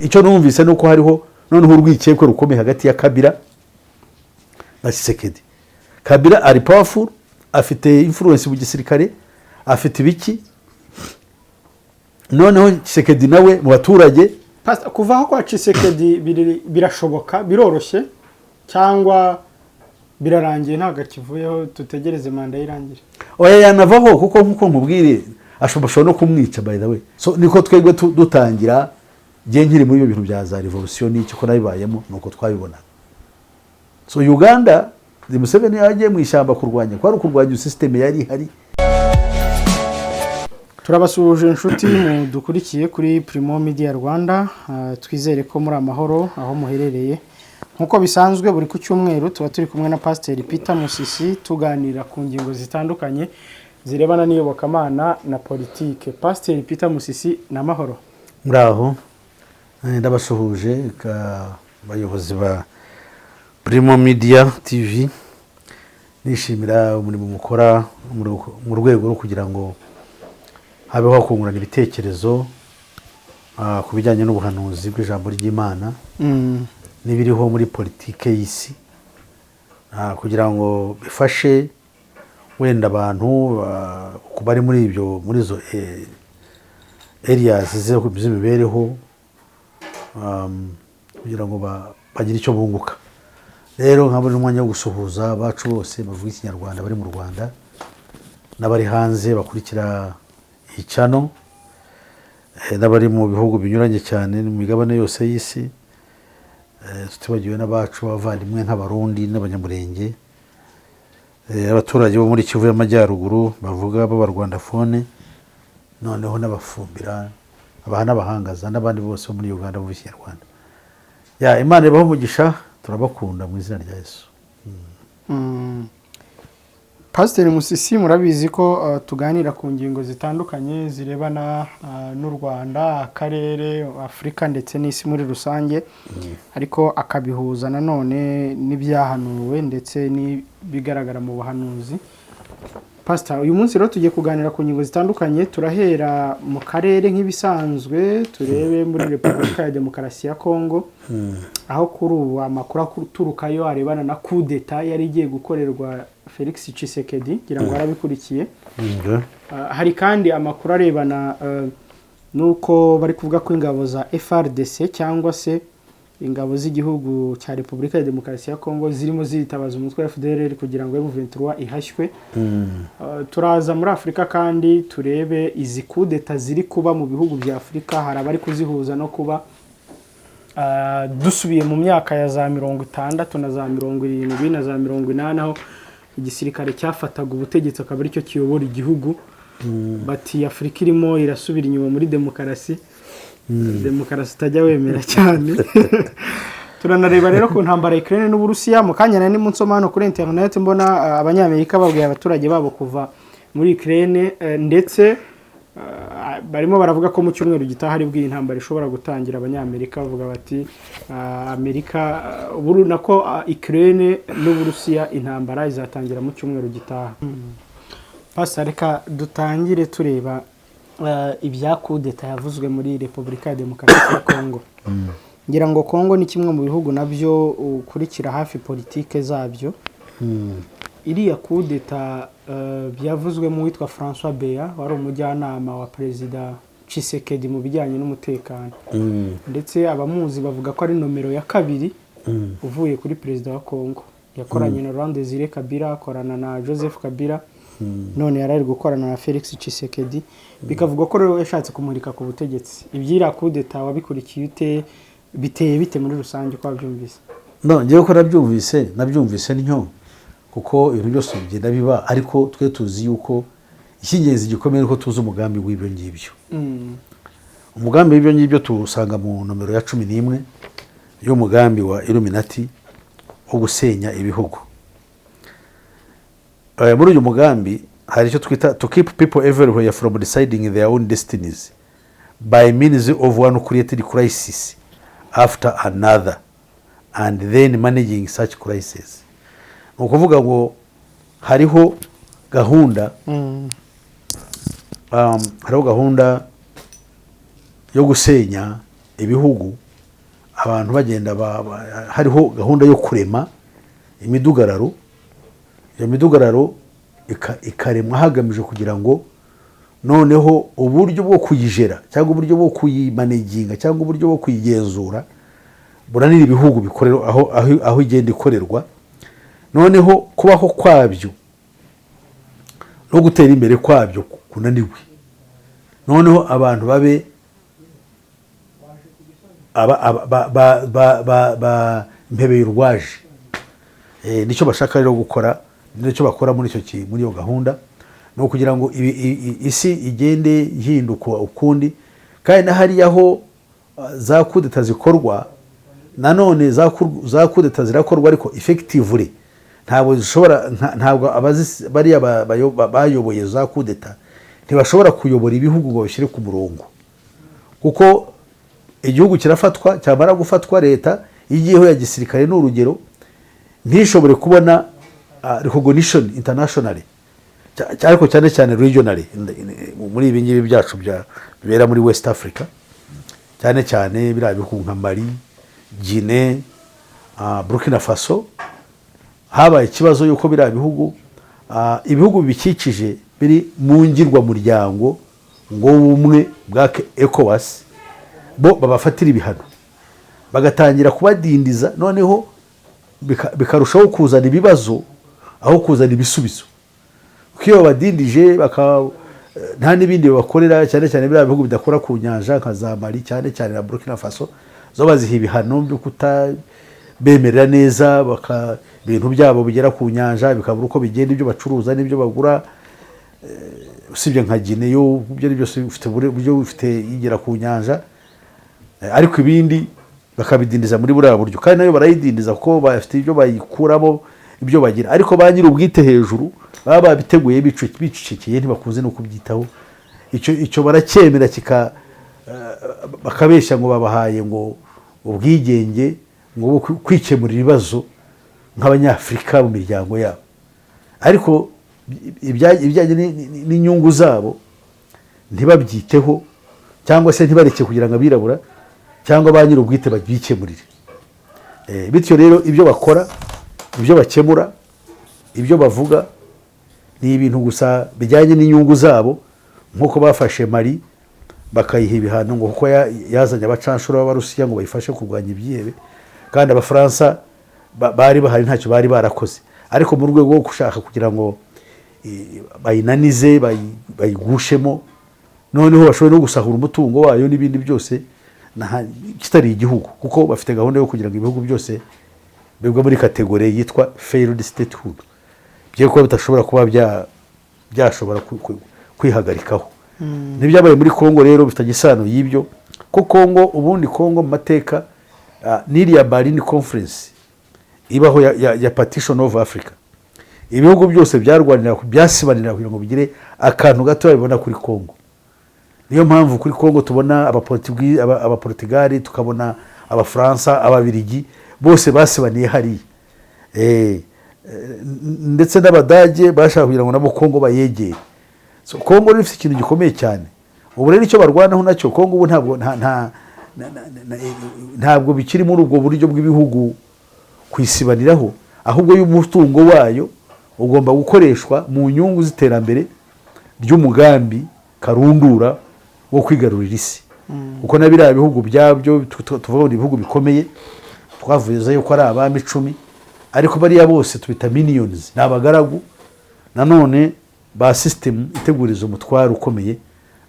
Icyo numvise ni uko hariho noneho urwikekwe rukomeye hagati ya Kabila na Tshisekedi. Kabila ari powerful, afite influence mu gisirikare, afite ibiki. Noneho Tshisekedi nawe mu baturage. Pastor, kuvaho kwa Tshisekedi birashoboka, biroroshye, cyangwa birarangiye, ntabwo akivuyeho, tutegereze manda ye irangire? Oya, yanavaho, kuko nkuko nkubwire ashobora no kumwica, by the way. So niko twebwe dutangira, njye nkiri muri ibyo bintu bya za revolution n'iki, ko nabibayemo, nuko twabibonaga. So Uganda, Museveni yagiye mu ishyamba kurwanya, kwari ukurwanya system yari ihari. Turabasuhuje inshuti mudukurikiye kuri Primo Media Rwanda. Twizere ko muri amahoro aho muherereye. Nk'uko bisanzwe, buri ku cyumweru tuba turi kumwe na Pasiteri Peter Musisi, tuganira ku ngingo zitandukanye zirebana n'iyobokamana na politike. Pasiteri Peter Musisi, ni amahoro? Muraho. Ndabasuhuje abayobozi ba Primo Media TV, nishimira umurimo mukora mu rwego rwo kugira ngo habeho kungurana ibitekerezo ku bijyanye n'ubuhanuzi bw'ijambo ry'Imana n'ibiriho muri politike y'isi, kugira ngo bifashe wenda abantu bari muri ibyo, muri izo areas z'imibereho, kugira ngo bagire icyo bunguka. Rero nkabona umwanya wo gusuhuza abacu bose bavuga Ikinyarwanda bari mu Rwanda n'abari hanze bakurikira iyi channel, n'abari mu bihugu binyuranye cyane mu migabane yose y'isi, tutibagiwe n'abacu b'abavandimwe nk'Abarundi n'Abanyamurenge, abaturage bo muri Kivu y'Amajyaruguru bavuga b'Abarwandafone, noneho n'Abafumbira, abaha n'Abahangaza n'abandi bose bo muri Uganda bavuga Ikinyarwanda. Ya Imana ibahe umugisha, turabakunda mu izina rya Yesu. Pasiteri Musisi, murabizi ko tuganira ku ngingo zitandukanye zirebana n'u Rwanda, akarere, Afurika ndetse n'isi muri rusange, ariko akabihuza nanone n'ibyahanuwe ndetse n'ibigaragara mu buhanuzi. Pasita, uyu munsi rero tugiye kuganira ku ngingo zitandukanye. Turahera mu karere nk'ibisanzwe, turebe muri Repubulika ya Demokarasi ya Kongo, aho kuri ubu amakuru aturukayo arebana na kudeta yari igiye gukorerwa Felix Tshisekedi, ngira ngo arabikurikiye. Hari kandi amakuru arebana n'uko bari kuvuga ko ingabo za FARDC, cyangwa se ingabo z'igihugu cya Repubulika ya Demokarasi ya Kongo, zirimo zitabaza umutwe wa FDLR kugira ngo M23 ihashywe. Turaza muri Afurika kandi turebe izi kudeta ziri kuba mu bihugu bya Afurika. Hari abari kuzihuza no kuba dusubiye mu myaka ya za 60 na za 70 na za 80, aho igisirikare cyafataga ubutegetsi akaba aricyo kiyobora igihugu. Bati Afurika irimo irasubira inyuma muri demokarasi, demokarasi utajya wemera cyane. Turanareba rero ku ntambara ya Ukraine n'Uburusiya. Mu kanya nari nsoma hano kuri internet, mbona Abanyamerika babwiye abaturage babo kuva muri Ukraine, ndetse barimo baravuga ko mu cyumweru gitaha aribwo iyi ntambara ishobora gutangira. Abanyamerika bavuga bati Amerika ubu nako Ukraine n'Uburusiya, intambara izatangira mu cyumweru gitaha. Pastor, reka dutangire tureba ibya kudeta yavuzwe muri Repubulika ya Demokarasi ya Kongo. Ngira ngo Kongo ni kimwe mu bihugu nabyo ukurikira hafi politike zabyo. Iriya kudeta byavuzwemo uwitwa François Beya, wari umujyanama wa Perezida Tshisekedi mu bijyanye n'umutekano, ndetse abamuzi bavuga ko ari nomero ya kabiri uvuye kuri perezida wa Kongo. Yakoranye na Laurent Desire Kabila, akorana na Joseph Kabila, none yari ari gukorana na Felix Tshisekedi. Bikavugwa ko rero yashatse kumurika ku butegetsi. Iby'iriya kudeta wabikurikiye ute? Biteye bite muri rusange uko wabyumvise? No, ngewe ko nabyumvise ntyo, kuko ibintu byose bigenda biba, ariko twe tuzi yuko icy'ingenzi gikomeye ni uko tuzi umugambi w'ibyo ngibyo. Umugambi w'ibyo ngibyo tuwusanga mu nomero ya 11 y'umugambi wa Illuminati wo gusenya ibihugu. Muri uyu mugambi hari icyo twita "to keep people everywhere from deciding their own destinies by means of one created crisis after another and then managing such crisis". Ni ukuvuga ngo hariho gahunda yo gusenya ibihugu. Abantu bagenda hariho gahunda yo kurema imidugararo. Iyo midugararo ikaremwa hagamijwe kugira ngo noneho uburyo bwo kuyijera cyangwa uburyo bwo kuyimanaginga cyangwa uburyo bwo kuyigenzura buranira ibihugu bikorera aho igenda ikorerwa, noneho kubaho kwabyo no gutera imbere kwabyo kunaniwe, noneho abantu babe aba aba- ba ba ba ba ba mpebeye urwaje. Nicyo bashaka rero gukora, nicyo bakora muri iyo gahunda, ni ukugira ngo isi igende ihinduka ukundi. Kandi na hariya aho za kudeta zikorwa, nanone za kudeta zirakorwa, ariko effectively ntabwo zishobora ntabwo bariya bayoboye za kudeta ntibashobora kuyobora ibihugu ngo babishyire ku murongo, kuko igihugu kirafatwa, cyamara gufatwa, leta igiyeho ya gisirikare, ni urugero, ntishobore kubona recognition internationally, ariko cyane cyane regionally, muri ibi ngibi byacu bibera muri West Africa, cyane cyane biriya bihugu nka Mali, Guinea, Burkina Faso. Habaye ikibazo yuko biriya bihugu, ibihugu bibikikije biri mu ngirwamuryango ngo w'ubumwe bwa ECOWAS, bo babafatira ibihano, bagatangira kubadindiza, noneho bikarushaho kuzana ibibazo aho kuzana ibisubizo, kuko iyo babadindije nta n'ibindi babakorera, cyane cyane biriya bihugu bidakora ku nyanja nka za Mali, cyane cyane na Burkina Faso, zo baziha ibihano byo kutabemerera neza, ibintu byabo bigera ku nyanja bikabura uko bigenda, ibyo bacuruza n'ibyo bagura. Usibye nka Guinea yo ibyo ari byose bifite uburyo bifite igera ku nyanja. Ariko ibindi bakabidindiza muri buriya buryo, kandi nayo barayidindiza kuko bafite ibyo bayikuramo, ibyo bagira, ariko ba nyir'ubwite hejuru baba babiteguye bicecekeye, ntibakunze no kubyitaho. Icyo baracyemera, kika bakabeshya ngo babahaye ngo ubwigenge, ngo bwo kwikemurira ibibazo nk'Abanyafurika mu miryango yabo, ariko ibijyanye n'inyungu zabo ntibabyiteho, cyangwa se ntibareke kugira ngo abirabura cyangwa ba nyir'ubwite babyikemurire. Bityo rero ibyo bakora, ibyo bakemura, ibyo bavuga ni ibintu gusa bijyanye n'inyungu zabo, nk'uko bafashe Mali bakayiha ibihano ngo kuko yazanye abacanshuro b'Abarusiya ngo bayifashe kurwanya ibyihebe, kandi Abafaransa bari bahari ntacyo bari barakoze, ariko mu rwego rwo gushaka kugira ngo bayinanize, bayigushemo, noneho bashobore no gusahura umutungo wayo n'ibindi byose kitari igihugu, kuko bafite gahunda yo kugira ngo ibihugu byose bigwe muri category yitwa failed statehood, bye kuba bidashobora kuba byashobora kwihagarikaho. N'ibyabaye muri Kongo rero bifitanye isano y'ibyo, ko Kongo ubundi, Kongo mu mateka, n'iriya Berlin Conference ibaho ya partition of Africa, ibihugu byose byarwanira, byasibanira kugira ngo bigire akantu gato babibona kuri Kongo. Niyo mpamvu kuri Kongo tubona Abaportugali, tukabona Abafaransa, Ababirigi, bose basibaniye hariya. Ndetse n'Abadage bashaka kugira ngo nabo Kongo bayegere. So, Kongo rero ifite ikintu gikomeye cyane. Ubu rero icyo barwanaho nacyo, Kongo ubu ntabwo nta nta na- na- na- ntabwo bikiri muri ubwo buryo bw'ibihugu kwisibaniraho, ahubwo y'umutungo wayo ugomba gukoreshwa mu nyungu z'iterambere ry'umugambi karundura wo kwigarurira isi, kuko na biriya bihugu byabyo tuvuga ngo ni ibihugu bikomeye, twavuze yuko ari abami 10, ariko bariya bose tubita minions, ni abagaragu nanone ba sisitemu iteguriza umutwaro ukomeye,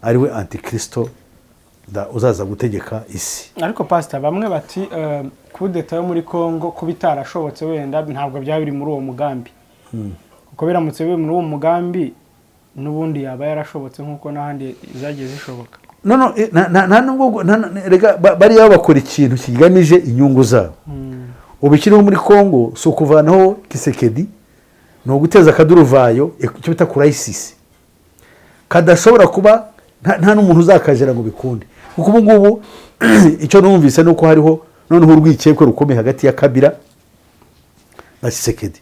ariwe Antikristo uzaza gutegeka isi. Ariko pasita, bamwe bati kudeta yo muri Congo kuba itarashobotse, wenda ntabwo byaba biri muri uwo mugambi, kuko biramutse biri muri uwo mugambi n'ubundi yaba yarashobotse nk'uko n'ahandi zagiye zishoboka. No, nta nubwo rega bariya bakora ikintu kigamije inyungu zabo. Ubu ikiriho muri Congo si ukuvanaho Tshisekedi, ni uguteza akaduruvayo, icyo bita crisis kadashobora kuba, nta n'umuntu uzakajera ngo bikunde, kuko ubu ngubu icyo numvise ni uko hariho noneho urwikekwe rukomeye hagati ya Kabila na Tshisekedi.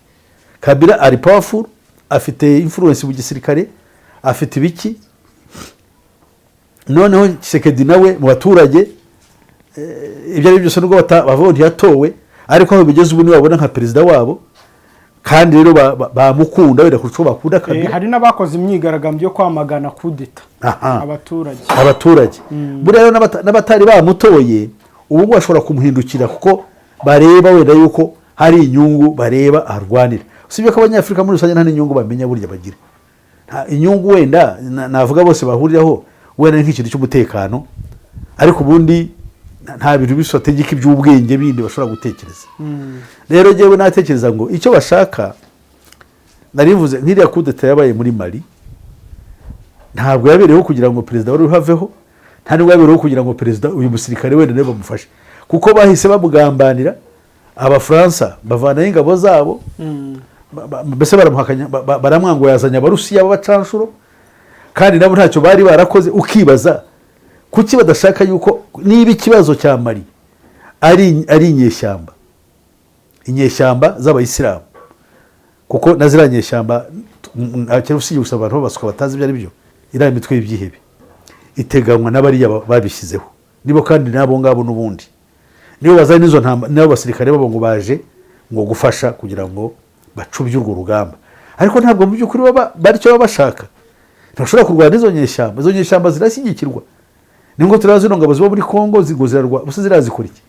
Kabila ari powerful, afite influence mu gisirikare, afite ibiki, noneho Tshisekedi nawe mu baturage. Ibyo ari byo byose, nubwo bavuga ngo ntiyatowe, ariko aho bigeze ubu niwe babona nka perezida wabo, kandi rero bamukunda wenda kurusha uko bakunda Kabila. Hari n'abakoze imyigaragambyo yo kwamagana kudeta, abaturage. Abaturage buriya rero n'abatari bamutoye ubu ngubu bashobora kumuhindukira, kuko bareba wenda yuko hari inyungu bareba arwanira. Usibye ko Abanyafurika muri rusange nta n'inyungu bamenya burya bagira. Nta inyungu wenda navuga bose bahuriraho, wenda ni nk'ikintu cy'umutekano, ariko ubundi nta bintu bi strategic by'ubwenge bindi bashobora gutekereza. Rero njyewe natekereza ngo icyo bashaka, narivuze nk'iriya kudeta yabaye muri Mali, ntabwo yabereyeho kugira ngo perezida wari uhaveho, nta nubwo yabereyeho kugira ngo perezida uyu musirikare wenda nawe bamufashe, kuko bahise bamugambanira, Abafaransa bavanayo ingabo zabo. Mbese baramuhakanya, baramwanga ngo yazanye Abarusiya b'abacanshuro, kandi nabo ntacyo bari barakoze. Ukibaza kuki badashaka yuko niba ikibazo cya Mali ari inyeshyamba z'Abayisilamu, kuko na ziriya nyeshyamba kera, usibye gusa abantu b'abasuka batazi ibyo ari byo, iriya mitwe y'ibyihebe iteganywa n'abariya babishyizeho nibo, kandi n'abo ngabo n'ubundi nibo bazanye n'izo ntamba, n'abo basirikare babo ngo baje ngo gufasha kugira ngo bacubye urwo rugamba, ariko ntabwo mu by'ukuri baba bari icyo baba bashaka. Ntibashobora kurwana n'izo nyeshyamba, izo nyeshyamba zirashyigikirwa. Ni ngo tureba zino ngabo ziba muri Kongo ngo zirarwa gusa, zirazikora iki?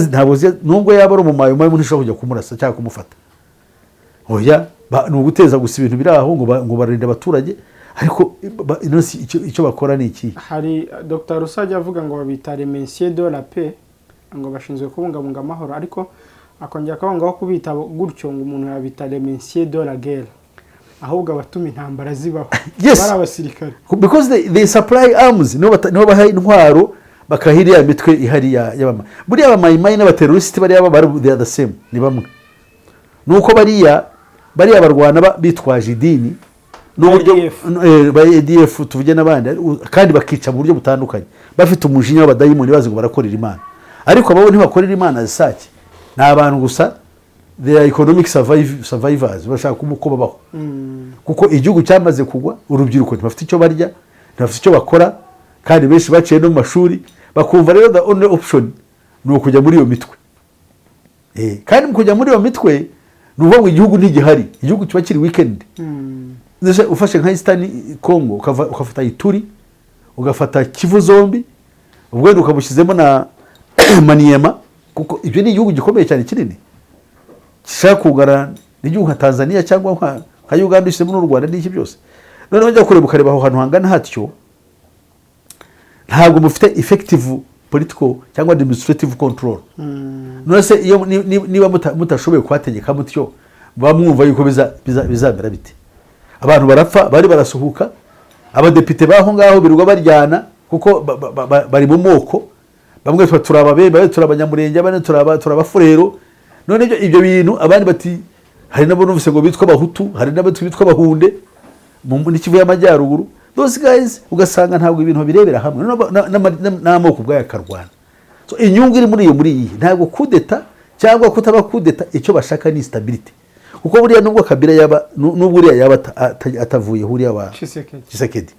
Ntabwo nubwo yaba ari umumayimayi, ntishobora kujya kumurasa cyangwa kumufata. Oya, ni uguteza gusa ibintu biri aho ngo barinde abaturage, ariko ino si icyo bakora ni iki? Hari Dr Rusajya avuga ngo babita les maintien de la paix, ngo bashinzwe kubungabunga amahoro, ariko akongera akavuga ngo aho kubita gutyo, ngo umuntu yabita les maintien de la guerre, ahubwo abatuma intambara zibaho bari abasirikare. Because they supply arms, nibo baha intwaro, bakaha iriya mitwe ihari y'abama, buriya abamayimayi n'abaterorisiti bariya bari, they are the same, ni bamwe. Nuko bariya barwana bitwaje idini n'uburyo ADF. Ba ADF tuvuge n'abandi, kandi bakica mu buryo butandukanye, bafite umujinya w'abadayimoni, bazi ngo barakorera Imana, ariko abo ntibakorera Imana zisake, ni abantu gusa, they are economic survivors, bashaka uko babaho, kuko igihugu cyamaze kugwa, urubyiruko ntibafite icyo barya, ntibafite icyo bakora, kandi benshi baciye no mu mashuri, bakumva rero the only option ni ukujya muri iyo mitwe. Kandi mu kujya muri iyo mitwe ni ukuvuga ngo igihugu ntigihari, igihugu kiba kiri weakened. Ndetse ufashe nka Eastern Congo, ugafata Ituri, ugafata Kivu zombi, ubwo wenda ukabushyizemo na Maniema, kuko ibyo ni igihugu gikomeye cyane kinini gishaka kugara n'igihugu nka Tanzania cyangwa nka Uganda, ushyizemo n'u Rwanda n'iki byose. Noneho ujya kureba, ukareba aho hantu hangana hatyo, ntabwo mufite effective political cyangwa administrative control. None se iyo niba mutashoboye kuhategeka mutyo, muba mwumva yuko bizamera bite? Abantu barapfa, bari barasuhuka, abadepite b'aho ngaho birirwa baryana, kuko bari mu moko, bamwe tuba turi Ababembe, abandi turi Abanyamurenge, abandi turi Abafurero. None ibyo bintu, abandi bati hari nabo numvise ngo bitwa Abahutu, hari n'abo bitwa Abahunde muri Kivu y'Amajyaruguru. Those guys, ugasanga ntabwo ibintu babirebera hamwe, n'amoko ubwayo akarwana. So, inyungu iri muri iyo, muri iyi, ntabwo kudeta cyangwa kutaba kudeta, icyo bashaka ni stability, kuko buriya nubwo Kabila yaba, nubwo uriya yaba atavuyeho, uriya wa Tshisekedi. Tshisekedi,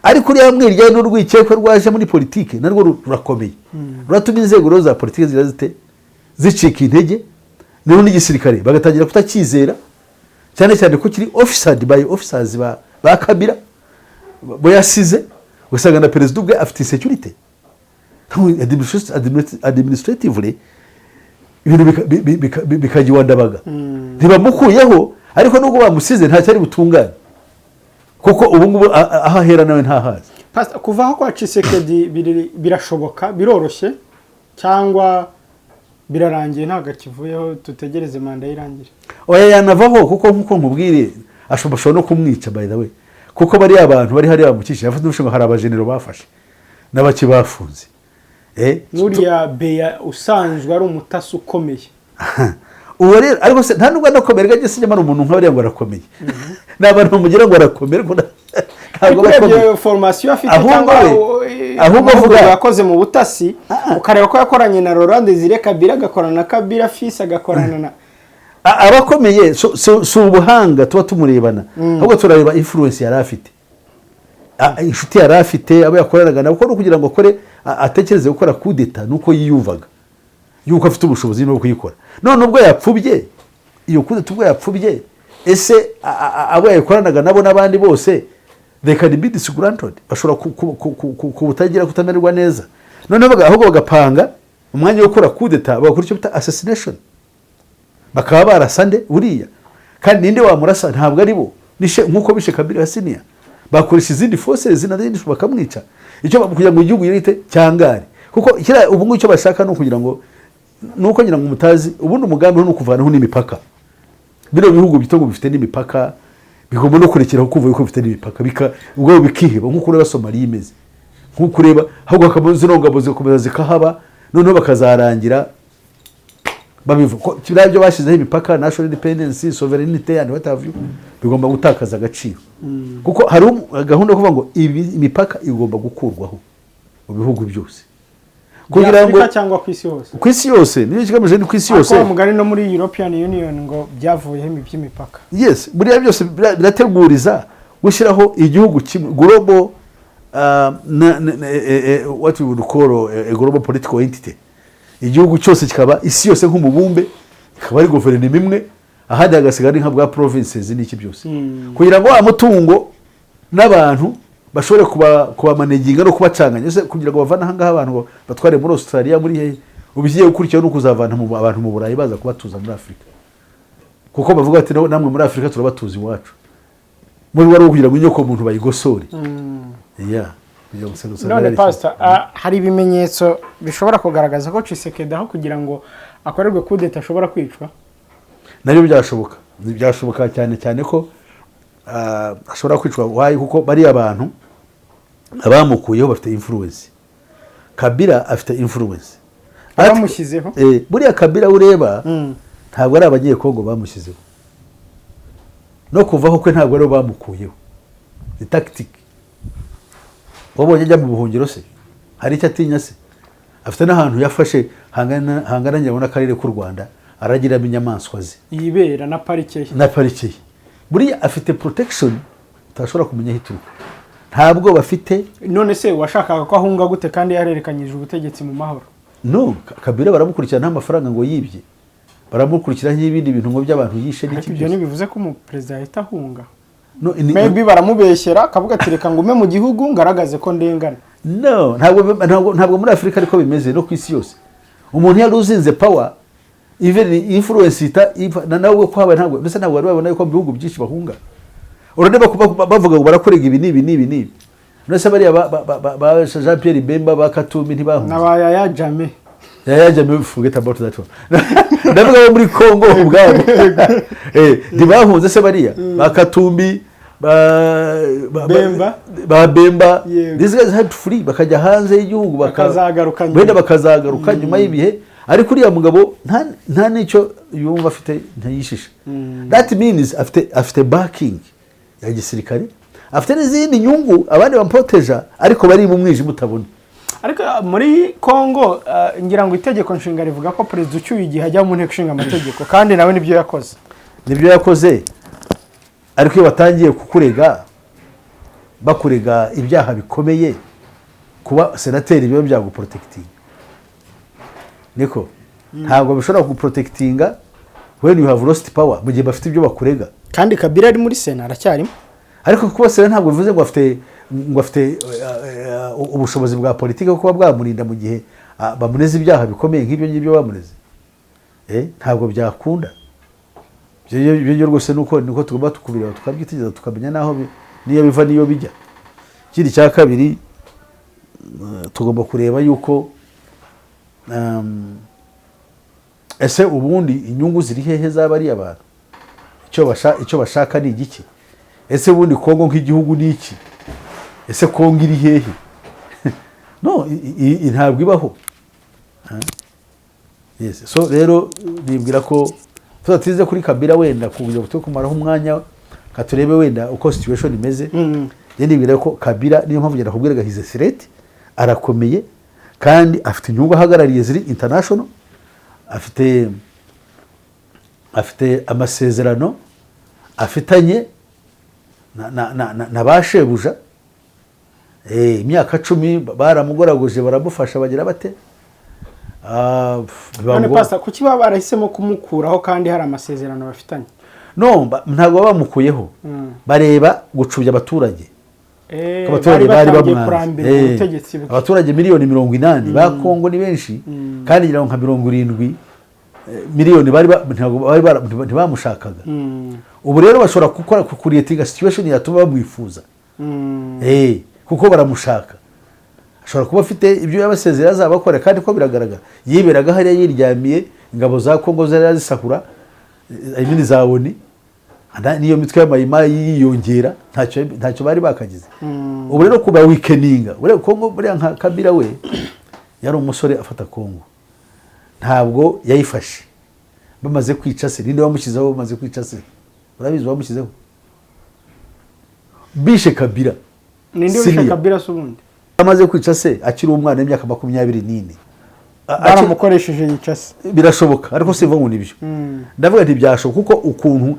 ariko uriya mwirya n'urwikekwe rwaje muri politiki narwo rurakomeye, ruratuma inzego rero za politiki zigira zite? Zicika intege, noneho n'igisirikare bagatangira kutacyizera, cyane cyane ko kiri officered by officers ba Kabila bo yasize. Ugasanga na perezida ubwe afite insecurity administratively, ibintu bikajya iwandabaga. Ntibamukuyeho, ariko nubwo bamusize ntacyo ari butungane, kuko ubu ngubu aho ahera nawe ntahazi. Pastor, kuvaho kwa Tshisekedi birashoboka, biroroshye, cyangwa birarangiye, ntabwo akivuyeho, tutegereze manda ye irangire? Oya, yanavaho, kuko nkuko nkubwire, ashobora no kumwica, by the way, kuko bariya abantu bari hariya bamukikije, afite ngo hari abajenero bafashe n'abake bafunze. N'uriya Beya usanzwe ari umutasi ukomeye. Uwo rero, ariko se nta nubwo anakomeye, reka njye sinjya umuntu nk'abariya ngo arakomeye, ni abantu bamugira ngo arakomeye, ariko ntabwo Ariko aba akomeye. Urebye formation afite Ahubwo cyangwa ahubwo amahugurwa yakoze mu butasi, ukareba ko yakoranye na Laurent Desire Kabila, agakorana na Kabila fils, agakorana na Abakomeye si ubuhanga tuba tumurebana, ahubwo turareba influence yari afite, inshuti yari afite, abo yakoranaga nabo, kuko no kugira ngo akore atekereze gukora kudeta, nuko yiyumvaga yuko afite ubushobozi no kuyikora. None ubwo yapfubye iyo kudeta, ubwo yapfubye, ese abo yayikoranaga nabo n'abandi bose, they can be disgruntled, bashobora kubutagira, kutamererwa neza. Noneho ahubwo bagapanga umwanya wo gukora kudeta, bagakora icyo bita assassination, bakaba barasa nde buriya? Kandi ninde wamurasa? Ntabwo ari bo. Nk'uko bishe Kabila senior, bakoresha izindi forces n'izindi bakamwica, icyo kugira ngo igihugu gihite cyangare. Kuko kiriya ubu ngubu icyo bashaka ni ukugira ngo, ni uko ngira ngo mutazi, ubundi umugambi ni ukuvanaho n'imipaka. Bino bihugu bito ngo bifite n'imipaka, bigomba no kurekeraho kumva yuko bifite n'imipaka, ubwabo bikiheba, nk'uko ureba Somaliya imeze, nk'uko ureba ahubwo hakaba zino ngabo zigakomeza zikahaba, noneho bakazarangira babivuga ko biriya byo bashyizeho imipaka, national independence, sovereignty and what have you, bigomba gutakaza agaciro. Kuko hari gahunda yo kuvuga ngo imipaka igomba gukurwaho mu bihugu byose kugira ngo Afurika cyangwa ku isi hose? Ku isi yose, niyo kigamije, ni ku isi yose. Ariko wa mugani no muri European Union ngo byavuyeho iby'imipaka. Yes, buriya byose birateguriza gushyiraho igihugu kimwe, global, what we would call a global political entity. Igihugu cyose kikaba isi yose nk'umubumbe, ikaba ari guverinoma imwe, ahandi hagasigara ari nka bwa provinces n'iki byose, kugira ngo wa mutungo n'abantu bashobore kubamanaginga no kubacanganya. Ese kugira ngo bavane ahangaha abantu ngo batware muri Australia, muri hehe? Ubu ikigiye gukurikiraho ni ukuzavana abantu mu Burayi baza kubatuza muri Afurika, kuko bavuga ati: "Namwe muri Afurika turabatuza iwacu." Muri wari kugira ngo inyoko muntu bayigosore. Yeah, kugira ngo gusa None ari pastor, hari ibimenyetso bishobora kugaragaza ko Tshisekedi, aho kugira ngo akorerwe kudeta, ashobora kwicwa? Nabyo byashoboka, byashoboka cyane cyane ko ashobora kwicwa. Why? Kuko bariya bantu abamukuyeho bafite influence. Kabila afite influence. Abamushyizeho? Buriya Kabila ureba, ntabwo ari Abanyekongo bamushyizeho, no kuvaho kwe ntabwo aribo bamukuyeho, ni tactique. Wabonye ajya mu buhungiro se hari icyo atinya? Se afite n'ahantu yafashe hangana ngira ngo n'akarere k'u Rwanda, aragiramo inyamaswa ze. Yibera na parike ye. Na parike ye. Buriya afite protection utashobora kumenya aho ituruka, ntabwo bafite. None se washakaga ko ahunga gute kandi yarerekanyije ubutegetsi mu mahoro? No Kabila baramukurikirana n'amafaranga ngo yibye, baramukurikira n'ibindi bintu ngo by'abantu yishe Ariko n'iki ibyo byose. ntibivuze ko umuperezida yahita ahunga. No, Maybe baramubeshyera, akavuga ati: "Reka ngume mu gihugu ngaragaze ko ndengana." No, ntabwo muri Afurika ariko bimeze, no ku isi yose. Umuntu yari uzinze power, even influence ita nawe ko habaye, ntabwo mbese ntabwo bari babona yuko mu bihugu byinshi bahunga. Urareba ko bavuga ngo barakorega ibi n'ibi n'ibi n'ibi. None se bariya ba Jean Pierre Bemba, ba Katumbi, ntibahunze? Na Yaya Jammeh. Yaya Jammeh, forget about that one. Ndavuga bo muri Congo ubwabo. Ntibahunze se bariya ba Katumbi, Bemba. Ba Bemba? Yego. These guys had to flee, bakajya hanze y'igihugu, Bakazagaruka nyuma. Wenda bakazagaruka nyuma y'ibihe. Ariko uriya mugabo nta n'icyo yumva afite, ntayishisha. That means afite backing ya gisirikare, afite n'izindi nyungu, abandi bamuproteja, ariko bari mu mwijima utabona. Ariko muri Congo, ngira ngo itegeko nshinga rivuga ko perezida ucyuye igihe ajya mu nteko ishinga amategeko, kandi nawe nibyo yakoze. Nibyo yakoze, ariko iyo batangiye kukurega, bakurega ibyaha bikomeye, kuba senateri biba byaguprotectinga? Niko, ntabwo bishobora kuguprotectinga when you have lost power, mu gihe bafite ibyo bakurega. Kandi Kabila ari muri Sena, aracyarimo. Ariko kuba sena ntabwo bivuze ngo afite ubushobozi bwa politiki bwo kuba bwamurinda mu gihe bamuneze ibyaha bikomeye nk'ibyo ngibyo bamureze. Ntabwo byakunda. Ibyo ngibyo rwose nuko tugomba kubireba, tukabyitegereza, tukamenya n'aho niyo biva n'iyo bijya. Ikindi cya kabiri, tugomba kureba yuko ese ubundi inyungu ziri hehe zaba ari abantu? Icyo bashaka ni igiki? Ese ubundi Kongo nk'igihugu ni iki? Ese Kongo iri hehe? No ntabwo ibaho. Yes. So rero nibwira ko tudatize kuri Kabila, wenda kugira ngo twe kumaraho umwanya, ka turebe wenda uko situation imeze. Njye nibwira ko Kabila, niyo mpamvu ngenda kubwira, he's a threat, arakomeye kandi afite inyungu ahagarariye ziri international, afite amasezerano afitanye na ba shebuja. Imyaka 10 baramugoragoje, baramufasha, bagira bate. Biba None pastor, kuki baba barahisemo kumukuraho kandi hari amasezerano bafitanye? No, ntabwo baba bamukuyeho, bareba gucubya abaturage. Abaturage bari bari batangiye bamwanze. kurambirwa ubutegetsi bwe. Abaturage miliyoni 80 ba Kongo ni benshi, kandi ngira ngo nka 70 miliyoni bari ntabwo bari ntibamushakaga. Ubu rero bashobora gukora kucreatinga situation yatuma bamwifuza. Kuko baramushaka, ashobora kuba afite ibyo yabasezeye azabakora, kandi ko biragaragara yiberaga hariya yiryamiye, ingabo za Kongo zari zisahura, I mean za ONU, n'iyo mitwe y'amayimayi yiyongera, ntacyo bari bakagize. Ubu rero kuba weakeninga buriya Kongo, buriya nka Kabila we yari umusore afata Kongo, ntabwo yayifashe bamaze kwica se. Ninde wamushyizeho bamaze kwica se? Urabizi wamushyizeho bishe Kabila. Ninde wishe Senior. Kabila se ubundi? Amaze kwica se akiri umwana w'imyaka 24. Baramukoresheje yica se? Birashoboka, ariko sivuga ngo nibyo. Ndavuga nti byashoboka, kuko ukuntu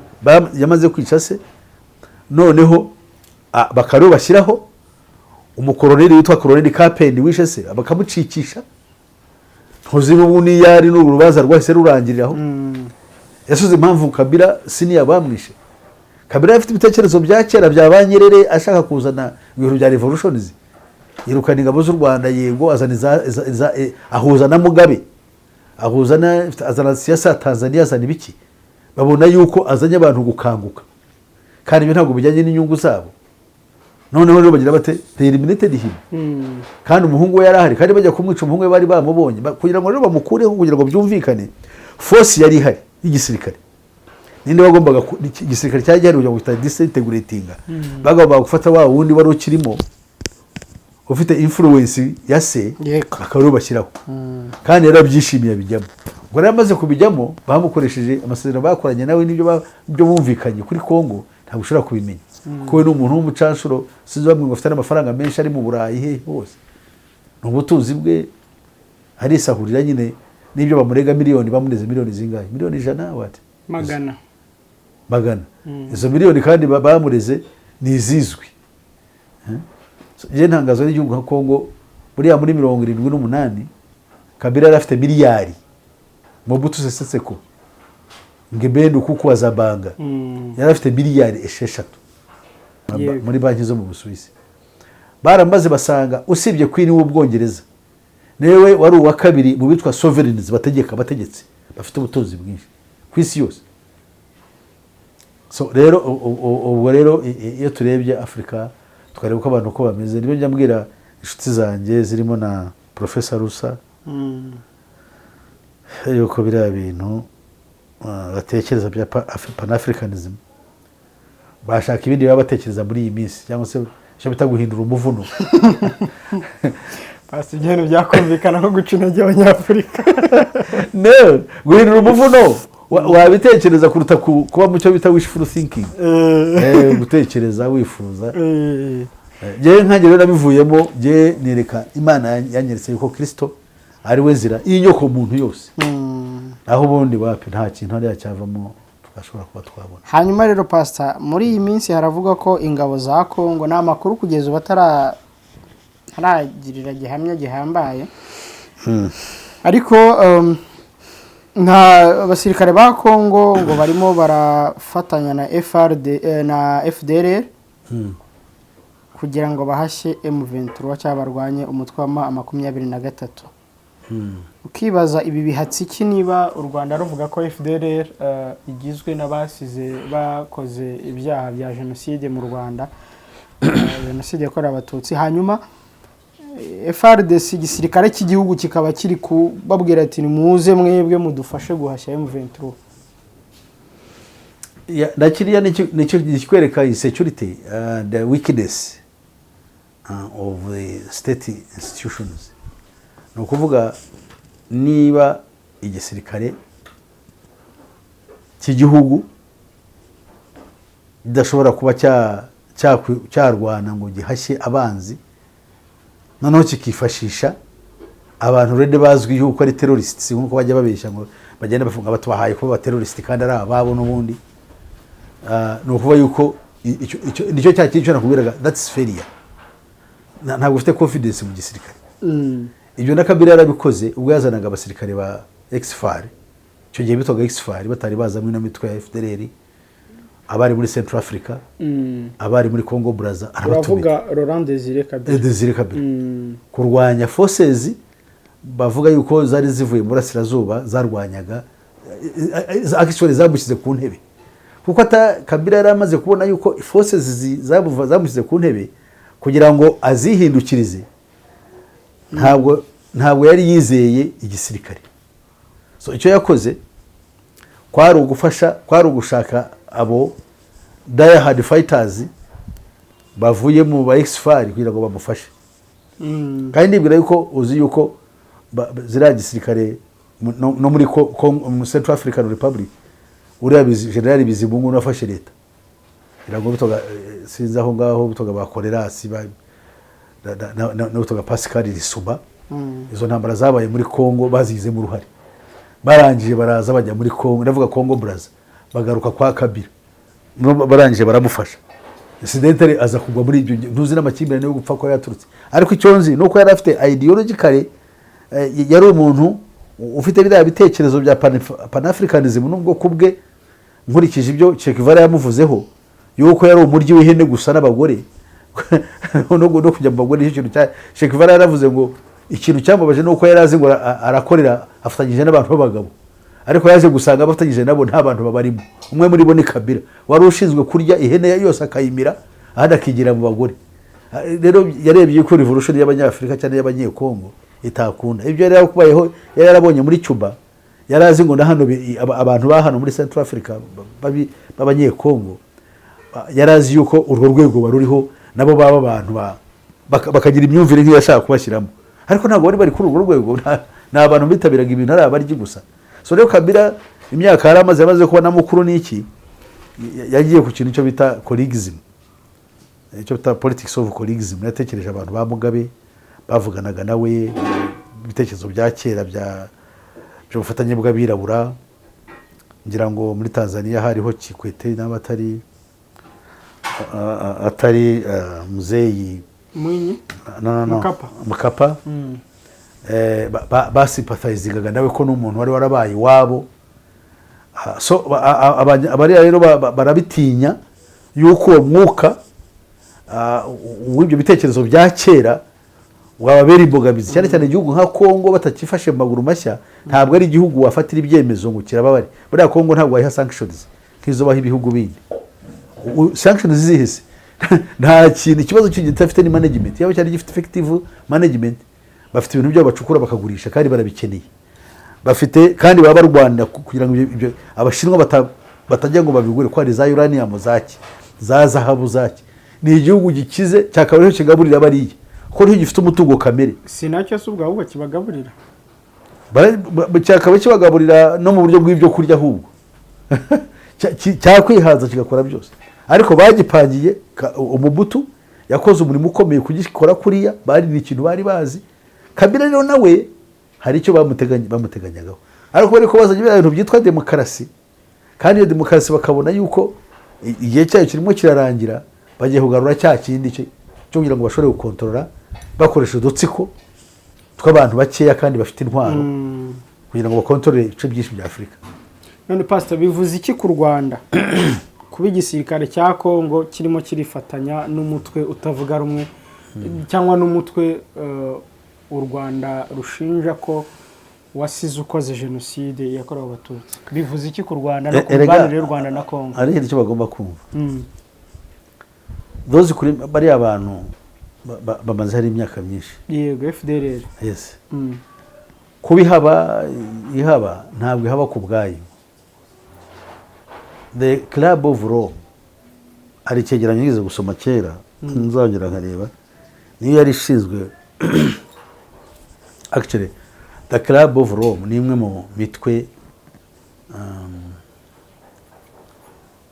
yamaze kwica se, noneho bakaba bashyiraho umukoroneri witwa Koroneri Kapeni wishe se, bakamucikisha. Ntuzi ubu niyo ari n'uru rubanza rwahise rurangiriraho. Yasuze impamvu Kabila senior bamwishe. Kabila afite ibitekerezo bya kera bya ba Nyerere, ashaka kuzana ibintu bya revolutions, yirukana ingabo z'u Rwanda, yego, azana ahuza na Mugabe, ahuza na azana siyasa ya Tanzania, azana ibiki, babona yuko azanye abantu gukanguka, kandi ibyo ntabwo bijyanye n'inyungu zabo. Noneho rero bagira bate? They eliminated him. Kandi umuhungu we yari ahari, kandi bajya kumwica umuhungu we bari bamubonye. Kugira ngo rero bamukureho, kugira ngo byumvikane, force yari ihari y'igisirikare, ninde wagombaga igisirikare cyari gihari kugira ngo kitadisintegratinga? Bagombaga gufata wa wundi wari ukirimo ufite influence ya se, akaba ariwe bashyiraho, kandi yarabyishimiye abijyamo. Ubwo rero amaze kubijyamo, bamukoresheje amasezerano bakoranye nawe n'ibyo ibyo bumvikanye kuri Kongo ntabwo ushobora kubimenya, kuko we ni umuntu w'umucanshuro. Sinzi, bamwe ngo afite n'amafaranga menshi, ari mu Burayi hehe hose, ni ubutunzi bwe arisahurira nyine. N'ibyo bamurega, miliyoni bamureze, miliyoni zingahe? Miliyoni 100 wati? Magana. Magana. Izo miliyoni kandi bamureze ni izizwi. Eh? So, njye ntangazwa n'igihugu nka Kongo. Buriya muri 78 Kabila yari afite miliyari. Mobutu Sese Seko Ngbendu kuko wa Zabanga yari afite miliyari 6 muri banki zo mu Busuwisi. Baramaze basanga usibye Queen w'Ubwongereza, niwe wari uwa kabiri mu bitwa sovereigns, bategeka, bategetsi bafite ubutunzi bwinshi ku isi yose. So rero ubwo rero iyo turebye Afurika, tukareba uko abantu uko bameze, nibyo njya mbwira inshuti zanjye zirimo na Professor Rusa, yuko biriya bintu batekereza bya panafricanism, bashaka ibindi baba batekereza muri iyi minsi, cyangwa se icyo bita guhindura umuvuno. Pasi, ibintu byakumvikana nko guca intege Abanyafurika. No, guhindura umuvuno wabitekereza kuruta kuba mu cyo bita wishful thinking. Gutekereza wifuza. Njyewe nkanjye rero nabivuyemo. Njyewe nereka Imana yanyeretse yuko Kristo ari we nzira y'inyoko muntu yose, naho ubundi wapi, nta kintu hariya cyavamo twashobora kuba twabona. Hanyuma rero pasita, muri iyi minsi haravugwa ko ingabo za Kongo, ni amakuru kugeza ubu ataragirira gihamya gihambaye, ariko nta abasirikare ba Kongo ngo barimo barafatanya na FRD, na FDLR kugira ngo bahashye M23 cyangwa barwanye umutwe wa M23. Ukibaza ibi bihatse iki niba u Rwanda ruvuga ko FDLR igizwe n'abasize bakoze ibyaha bya jenoside mu Rwanda, jenoside yakorewe Abatutsi, hanyuma FARDC, igisirikare cy'igihugu, kikaba kiri kubabwira ati: "Nimuze mwebwe mudufashe guhashya M23"? Na kiriya nicyo kikwereka insecurity and the weakness of the state institutions. Ni ukuvuga niba igisirikare cy'igihugu kidashobora kuba cyarwana ngo gihashye abanzi, noneho kikifashisha abantu rero bazwi yuko ari terrorists, nk'uko bajya babeshya ngo bagenda bafunga batubahaye kuba terrorist kandi ari ababo n'ubundi. Ni ukuvuga yuko icyo nicyo cya kintu cyo nakubwiraga, that's failure. Ntabwo ufite confidence mu gisirikare. Ibyo na Kabila yarabikoze ubwo yazanaga abasirikare ba ex-FAR, icyo gihe bitwaga ex-FAR, batari bazamo ino mitwe ya FDLR, abari muri Central Africa, abari muri Congo Brazza, arabatumira. Uravuga Laurent Desire Kabila? Desire Kabila, kurwanya forces bavuga yuko zari zivuye mu burasirazuba zarwanyaga, actually zamushyize ku ntebe, kuko Kabila yari amaze kubona yuko forces zamushyize ku ntebe kugira ngo azihindukirize. Ntabwo yari yizeye igisirikare. So icyo yakoze kwari ugufasha, kwari ugushaka abo die hard fighters bavuye mu ba ex-FAR kugira ngo bamufashe. Kandi nibwira yuko uzi yuko ziriya gisirikare no muri mu Central African Republic, uriya General Bizimungu niwe wafashe leta. Ngira ngo bitoga, sinzi aho ngaho bitoga ba Kolerasi na bitoga Pascal Lissouba. Izo ntambara zabaye muri Congo bazigizemo uruhare. Barangije baraza bajya muri Congo, ndavuga Congo Brazza, bagaruka kwa Kabila. No barangije baramufasha. Incidentally aza kugwa muri ibyo, ntuzi n'amakimbirane yo gupfa ko yaturutse. Ariko icyo nzi ni uko yari afite ideologically, yari umuntu ufite biriya bitekerezo bya panafricanism, nubwo kubwe nkurikije ibyo Che Guevara yamuvuzeho yuko yari umuryi w'ihene gusa n'abagore, no kujya mu bagore. Nicyo kintu cya Che Guevara yaravuze ngo ikintu cyambabaje ni uko yari azi ngo arakorera afatanyije n'abantu b'abagabo, ariko yaje gusanga abafatanyije nabo nta bantu babarimo. Umwe muri bo ni Kabila wari ushinzwe kurya ihene yose akayimira, ahandi akigira mu bagore. Rero yarebye ko revolution y'Abanyafurika cyane y'Abanyekongo itakunda. Ibyo yari yarakubayeho, yari yarabonye muri Cuba, yari azi ngo na hano abantu ba hano muri Central Africa b'Abanyekongo, yari azi yuko urwo rwego baruriho nabo baba abantu bakagira imyumvire nk'iyo yashaka kubashyiramo, ariko ntabwo bari bari kuri urwo rwego. Ni abantu bitabiraga ibintu ari abaryi gusa. So rero Kabila imyaka yari amaze, yamaze kuba na mukuru n'iki, yagiye ku kintu cyo bita collegism, icyo bita politics of collegism. Yatekereje abantu ba Mugabe bavuganaga nawe ibitekerezo bya kera by'ubufatanye bw'abirabura. Ngira ngo muri Tanzania hariho Kikwete n'abatari atari muzeyi Mwinyi? No, no, no. Mkapa. Mkapa. Basympathizingaga nawe ko n'umuntu wari warabaye iwabo. So abariya rero barabitinya yuko uwo mwuka w'ibyo bitekerezo bya kera wababera imbogamizi, cyane cyane igihugu nka Kongo batakifashe mu maguru mashya. Ntabwo ari igihugu wafatira ibyemezo ngo kirababare. Buriya Kongo ntabwo wayiha sanctions nk'izo baha ibihugu bindi. Sanctions zihise nta kintu. Ikibazo kidafite ni management yaba cyari gifite effective management. Bafite ibintu byabo bacukura bakagurisha kandi barabikeneye. Bafite kandi baba barwanira kugira ngo ibyo Abashinwa batajya ngo babigure, ko hari za uranium zaki, za zahabu zaki. Ni igihugu gikize cyakaba ariho kigaburira bariya, kuko niho gifite umutungo kamere. Si nacyo se ubwo, ahubwo kibagaburira? Cyakaba kibagaburira no mu buryo bw'ibyo kurya, ahubwo cyakwihaza kigakora byose. Ariko bagipangiye Umubutu yakoze umurimo ukomeye kugikora kuriya. Bari ni ikintu bari bazi. Kabila rero nawe hari icyo bamuteganyagaho, ariko bari ko bazanye biriya bintu byitwa demokarasi, kandi iyo demokarasi bakabona yuko igihe cyayo kirimo kirarangira, bagiye kugarura cya kindi cyo kugira ngo bashobore gukontorora bakoresha udutsiko tw'abantu bakeya kandi bafite intwaro, kugira ngo bakontorore ibice byinshi bya Afurika. None pastor, bivuze iki ku Rwanda kuba igisirikare cya Kongo kirimo kirifatanya n'umutwe utavuga rumwe, cyangwa n'umutwe u Rwanda rushinja ko wasize ukoze jenoside yakorewe Abatutsi? Bivuze iki ku Rwanda no ku Erega- mibanire y'u Rwanda na Kongo? Hari icyo bagomba kumva. Those kuri bariya bantu bamaze hari imyaka myinshi. Yego, FDLR. Yes. Kuba ihaba, ihaba ntabwo ihaba ku bwayo. The Club of Rome, hari icyegeranyo nigeze gusoma kera, nzongera nkareba, niyo yari ishinzwe. Actually the Club of Rome ni imwe mu mitwe,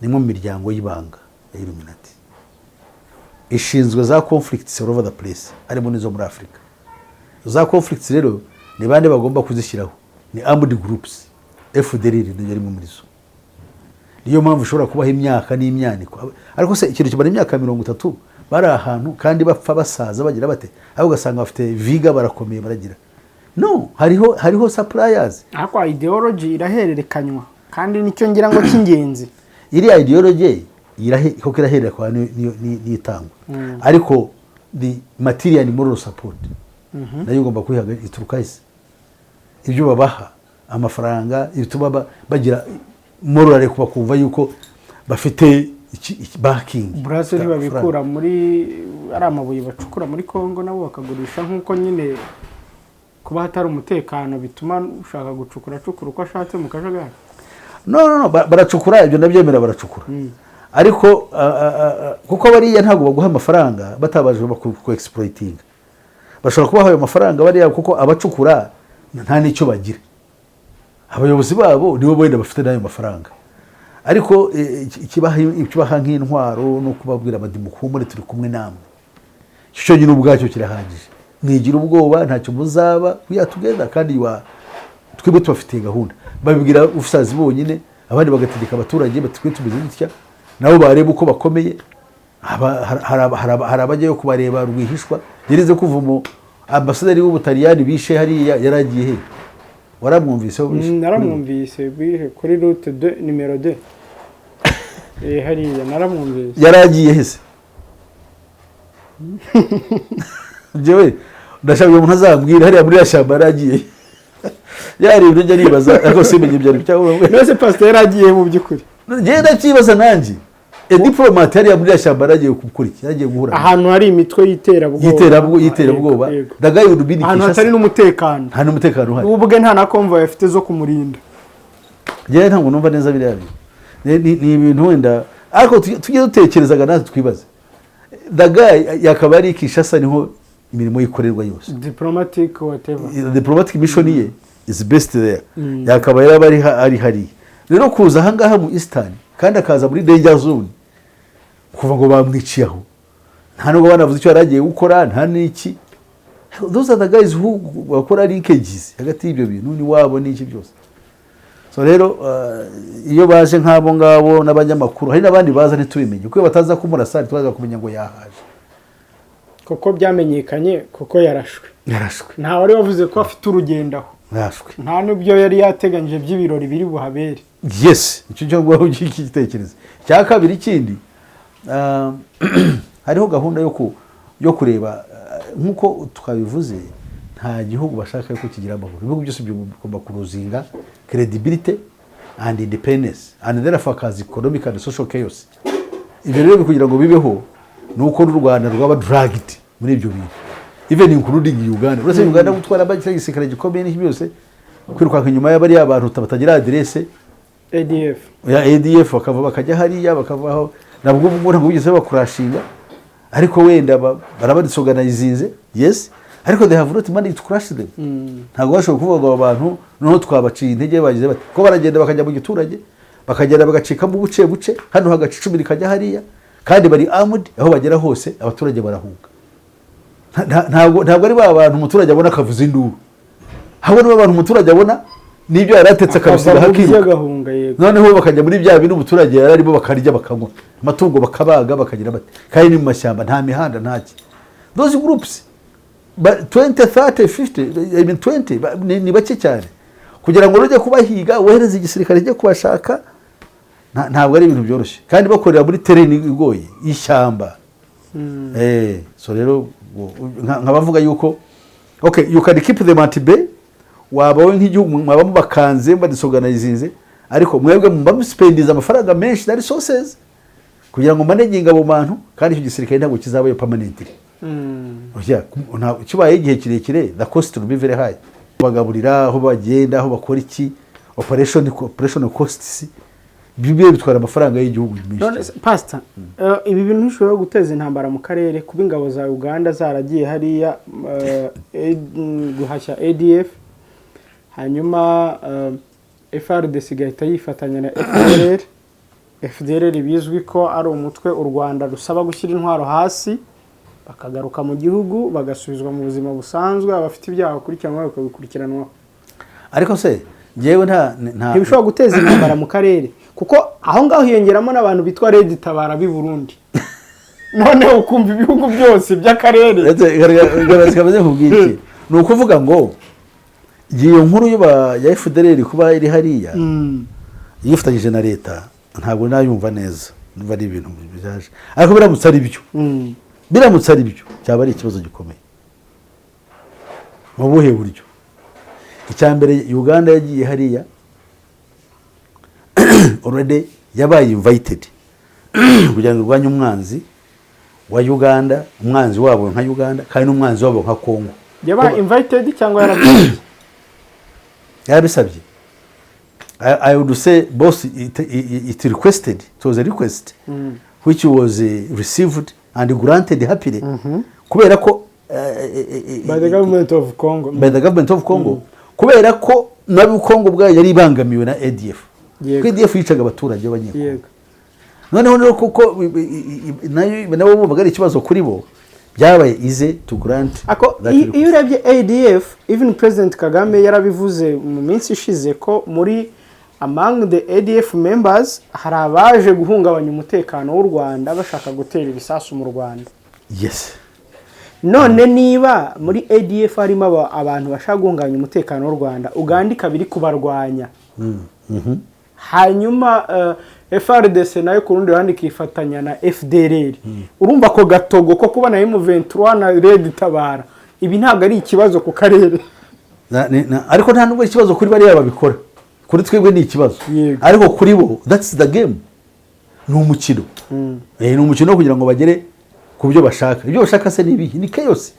ni imwe mu miryango y'ibanga ya Illuminati ishinzwe za conflicts all over the place, harimo n'izo muri Afurika. Za conflicts rero ni bande bagomba kuzishyiraho? Ni armed groups. FDLR niyo rimwe muri zo. Niyo mpamvu ushobora kubaho imyaka n'imyaniko. Ariko se ikintu kimara imyaka 30 Bari ahantu kandi bapfa, basaza, bagira bate, aho ugasanga bafite viga, barakomeye, baragira. No hariho suppliers. Ariko ideology irahererekanywa, kandi nicyo ngira ngo cy'ingenzi. Iriya ideology koko irahererekanywa, niyo itangwa, ariko the material and moral support nayo ugomba kuyiha. Ituruka ese? Ibyo babaha, amafaranga, bituma bagira morale, bakumva yuko bafite iki backing. Burase ntibabikura muri ari amabuye bacukura muri Congo, nabo bakagurisha, nk'uko nyine kuba hatari umutekano bituma ushaka gucukura acukura uko ashatse mu kajagari? No, no, no, baracukura, ibyo ndabyemera, baracukura, ariko kuko bariya ntabwo baguha amafaranga batabanje ku exploitinga. Bashobora kubaha ayo mafaranga bariya, kuko abacukura nta n'icyo bagira. Abayobozi babo nibo wenda bafite n'ayo mafaranga, ariko ikibaha nk'intwaro no kubabwira bati: "Muhumure, turi kumwe namwe." Icyo cyonyine ubwacyo kirahagije. "Mwigira ubwoba, ntacyo muzaba, we are together, kandi twebwe tubafitiye gahunda." Babibwira officers bonyine, abandi bagategeka abaturage bati: "Twe tumeze dutya." Nabo bareba uko bakomeye. Hari abajyayo kubareba rwihishwa. Gereze kuva umu ambasaderi w'Ubutaliyani bishe hariya, yaragiye he? Waramwumvise bishe? Naramwumvise bihe kuri route de numéro 2. Hariya naramwumvise. Yaragiye hese? Njyewe ndashaka uyu muntu azambwira hariya muri ya shyamba yaragiye. Yari ibyo njya nibaza, ariko simenye ibyo ari byo cyangwa Mbese pasiteri yaragiye mu by'ukuri? Njyewe ndacyibaza nanjye. Diplomate hariya muri ya shyamba yaragiye gukora iki? Yaragiye guhura ahantu hari imitwe y'iterabwoba. Y'iterabwoba. Yego, yego. The guy would be in Ahantu Kinshasa. hatari n'umutekano. Nta n'umutekano uhari. Ubwe nta na convoy afite zo kumurinda. Njyewe ntabwo numva neza biriya bintu. Ni ibintu wenda, ariko tujye dutekerezaga natwe, twibaze. The guy yakaba ari i Kinshasa, niho imirimo ye ikorerwa yose. Diplomatic whatever. Diplomatic mission ye is best there. Yakaba yaraba ari hariya. Rero kuza ahangaha mu Eastern, kandi akaza muri danger zone, kuva ngo bamwiciye aho, nta nubwo banavuze icyo yari agiye gukora, nta n'iki. Those are the guys who bakora linkages hagati y'ibyo bintu n'iwabo n'iki byose. So rero iyo baje nk'abo ngabo n'abanyamakuru, hari n'abandi baza ntitubimenye, kuko iyo bataza kumurasa ntitubaza kumenya ngo yahaje. Kuko byamenyekanye kuko yarashwe. Yarashwe. Nta wari wavuze ko afite urugendo aho. Yarashwe. Nta n'ibyo yari yateganyije by'ibirori biri buhabere. Yes, icyo cyo nguho cy'igitekerezo cya kabiri. Ikindi, hariho gahunda yo kureba, nk'uko twabivuze, nta gihugu bashaka ko kigira amahoro. Ibihugu byose bigomba kulosinga credibility and independence, and therefore cause economic and social chaos. Ibyo rero kugira ngo bibeho ni uko n'u Rwanda rwaba dragged muri ibyo bintu, even including Uganda. Uretse Uganda gutwara kiriya gisirikare gikomeye n'iki byose, kwirukanka inyuma y'abariya bantu batagira aderese. ADF. Ya ADF, bakava bakajya hariya, bakavaho, nabwo ubwo ntabwo bigeze bakurashinga, ariko wenda barabadisorganizinze, yes, ariko they have not managed to crush them. Ntabwo bashobora kuvuga ngo aba bantu noneho twabaciye intege, bagize bati ko baragenda bakajya mu giturage, bakagenda bagacikamo ubuce buce, hano hagaca 10 rikajya hariya, kandi bari armed. Aho bagera hose abaturage barahunga. Ntabwo ari ba bantu umuturage abona akavuza induru, ahubwo ni ba bantu umuturage abona n'ibyo yari atetse akabisiga akava mu bye hakiruka. Agahunga, yego. Noneho bakajya muri bya bintu umuturage yari arimo, bakarya, bakanywa, amatungo bakabaga, bakagira bati, kandi ni mu mashyamba, nta mihanda, ntaki. Those groups 20, 30, 50, I mean 20, ni bake cyane kugira ngo ujye kubahiga, wohereze igisirikare kijye kubashaka. Ntabwo ari ibintu byoroshye, kandi bakorera muri terrain igoye y'ishyamba. So rero nkabavuga yuko okay, you can keep them at bay, waba wowe nk'igihugu mwaba mubakanze, mubadisorganizinze, ariko mwebwe muba muspendiza amafaranga menshi na resources kugira ngo managinge abo bantu, kandi icyo gisirikare ntabwo kizabayo permanently. Oya, kibaye igihe kirekire, the cost will be very high. Bagaburira, aho bagenda, aho bakora iki, operation costs, bibe bitwara amafaranga y'igihugu menshi None cyane. se, pastor, ibi bintu bishobora guteza intambara mu karere, kuba ingabo za Uganda zaragiye hariya guhashya ADF, hanyuma FARDC igahita yifatanya na FDLR. FDLR bizwi ko ari umutwe u Rwanda rusaba gushyira intwaro hasi, bakagaruka mu gihugu, bagasubizwa mu buzima busanzwe, abafite ibyaha bakurikiranwa bakabikurikiranwaho. Ariko se njyewe nta Ntibishobora guteza intambara mu karere, kuko aho ngaho hiyongeramo n'abantu bitwa Red Tabara b'i Burundi? Noneho ukumva ibihugu byose by'akarere. Kameze nkubwire iki, ni ukuvuga ngo iyo nkuru ya FDLR kuba iri hariya yifatanyije na leta, ntabwo nayumva neza. Numva ari ibintu byaje, ariko biramutse ari byo, biramutse ari byo, cyaba ari ikibazo gikomeye. Mu buhe buryo? Icya mbere, Uganda yagiye hariya already, yabaye invited kugira ngo irwanye umwanzi wa Uganda, umwanzi wabo nka Uganda kandi n'umwanzi wabo nka Congo. Yabaye invited cyangwa yarabisabye? Yarabisabye. I would say both. It requested, it was a request which was received and granted happily, kubera ko by the government of Congo. By the government of Congo, kubera ko nabi Congo ubwayo yari ibangamiwe na ADF. Kuko ADF yicaga abaturage b'Abanyekongo. Noneho rero kuko nayo nabo bumvaga ari ikibazo kuri bo, byabaye easy to grant Ako that iyo request. Iyo urebye ADF, even President Kagame yarabivuze mu minsi ishize ko muri among the ADF members hari abaje guhungabanya umutekano w'u Rwanda, bashaka gutera ibisasu mu Rwanda. None niba muri ADF harimo abantu bashaka guhungabanya umutekano w'u Rwanda, Uganda ikaba iri kubarwanya, hanyuma FARDC nayo ku rundi ruhande ikifatanya na FDLR, urumva ko gatogo ko kubona M23 na Red Tabara, ibi ntabwo ari ikibazo ku karere? Ariko nta nubwo ari ikibazo kuri bariya babikora, kuri twebwe ni ikibazo. Ariko kuri bo that's the game, ni umukino. Ni umukino wo kugira ngo bagere ku byo bashaka. Ibyo bashaka se ni ibihe? Ni chaos.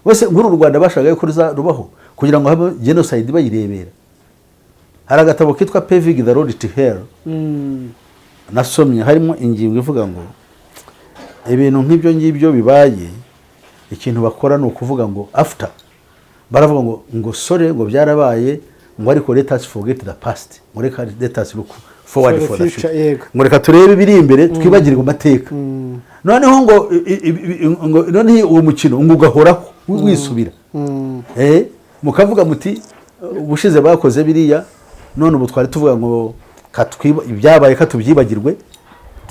Bose nk'uru Rwanda bashaka ko rubaho kugira ngo habe genocide bayirebera. Hari agatabo kitwa Paving the Road to Hell nasomye, harimo ingingo ivuga ngo ibintu nk'ibyo ngibyo bibaye, ikintu bakora ni ukuvuga ngo after baravuga ngo sorry, ngo byarabaye, ngo ariko let us forget the past, ngo reka let us look forward for for the the future, future, yego. ngo reka turebe ibiri imbere, twibagirwe amateka. Noneho ngo ngo noneho uwo mukino ngo ugahoraho wisubira. Mukavuga muti ubushize bakoze biriya, none ubu twari tuvuga ngo ibyabaye katubyibagirwe,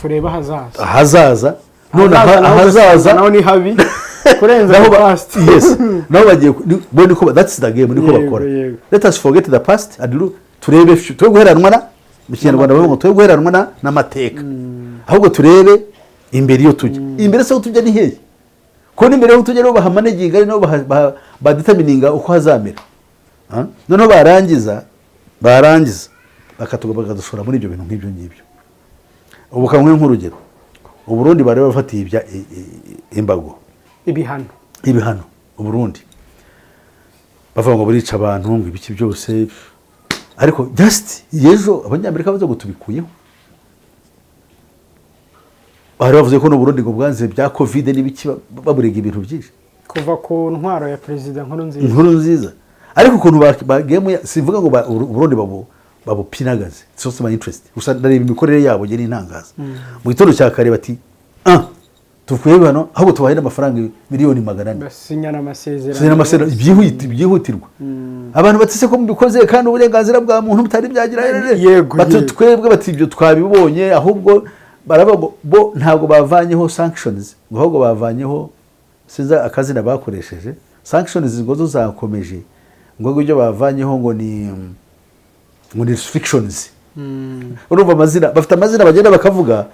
turebe ahazaza. Ahazaza none ahazaza naho ahazaza ugasanga naho ni habi kurenza naho the past. Yes, nabo bagiye bo niko, that's the game, niko bakora. Let us forget the past and look, turebe twe guheranwa na, mu Kinyarwanda bavuga ngo twe guheranwa na n'amateka, ahubwo turebe imbere iyo tujya. Imbere se aho tujya ni hehe? Ko n'imbere aho tujya nibo bahamanaginga, ari nabo badetermininga uko hazamera. Ah? Noneho barangiza bakadushora muri ibyo bintu nk'ibyo ngibyo. Ubu kamwe nk'urugero, Uburundi bari bafatiye imbago, ibihano. Ibihano Uburundi, bavuga ngo burica abantu, ngo ibiki byose. Ariko just ejo Abanyamerika baza ngo tubikuyeho. Bari bavuze ko n'Uburundi ngo bwanze bya COVID n'ibiki, baburega ibintu byinshi. Kuva ku ntwaro ya Perezida Nkurunziza. Inkuru nziza. Ariko ukuntu bagiyemo, sivuga ngo Uburundi babupinagaze, it's not my interest, gusa ndareba imikorere yabo njye n'intangaza. Mu gitondo cya kare bati: "Ah, tuvuye hano, ahubwo tubahe n'amafaranga miliyoni 400." Basinyana amasezerano. Sinya amasezerano byihutirwa. Abantu batise ko mubikoze kandi uburenganzira bwa muntu butari byagira. Bati twebwe, bati ibyo twabibonye. Ahubwo baravuga ngo bo ntabwo bavanyeho sanctions, ngo ahubwo bavanyeho, sinzi akazina bakoresheje, sanctions ngo zo zakomeje, ngo ibyo bavanyeho ngo ni restrictions. Urumva amazina bafite, amazina bagenda bakavuga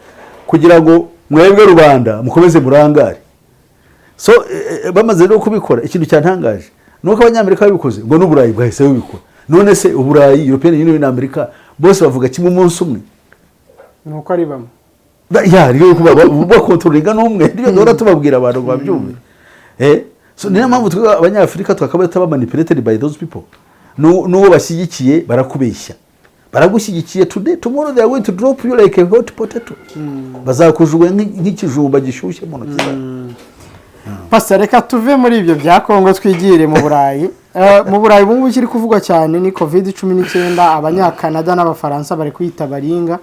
kugira ngo mwebwe rubanda mukomeze murangare. So bamaze no kubikora, ikintu cyantangaje ni uko Abanyamerika babikoze, ngo n'Uburayi bwahise bubikora. None se Uburayi, European Union na Amerika bose bavuga kimwe umunsi umwe? Ni uko ari bamwe. Ya, niyo kuba bakontrolinga n'umwe, niyo duhora tubabwira abantu ngo babyumve. So niyo mpamvu twe Abanyafurika twakabaye tuba manipulated by those people. N'uwo bashyigikiye barakubeshya, baragushyigikiye today, tomorrow they are going to drop you like a hot potato, bazakujugunya nk'ikijumba gishyushye mu ntoki zabo. Pastor, reka tuve muri ibyo bya Kongo twigire mu Burayi. Mu Burayi ubu ngubu ikiri kuvugwa cyane ni COVID-19. Abanyakanada n'Abafaransa bari kwita baringa,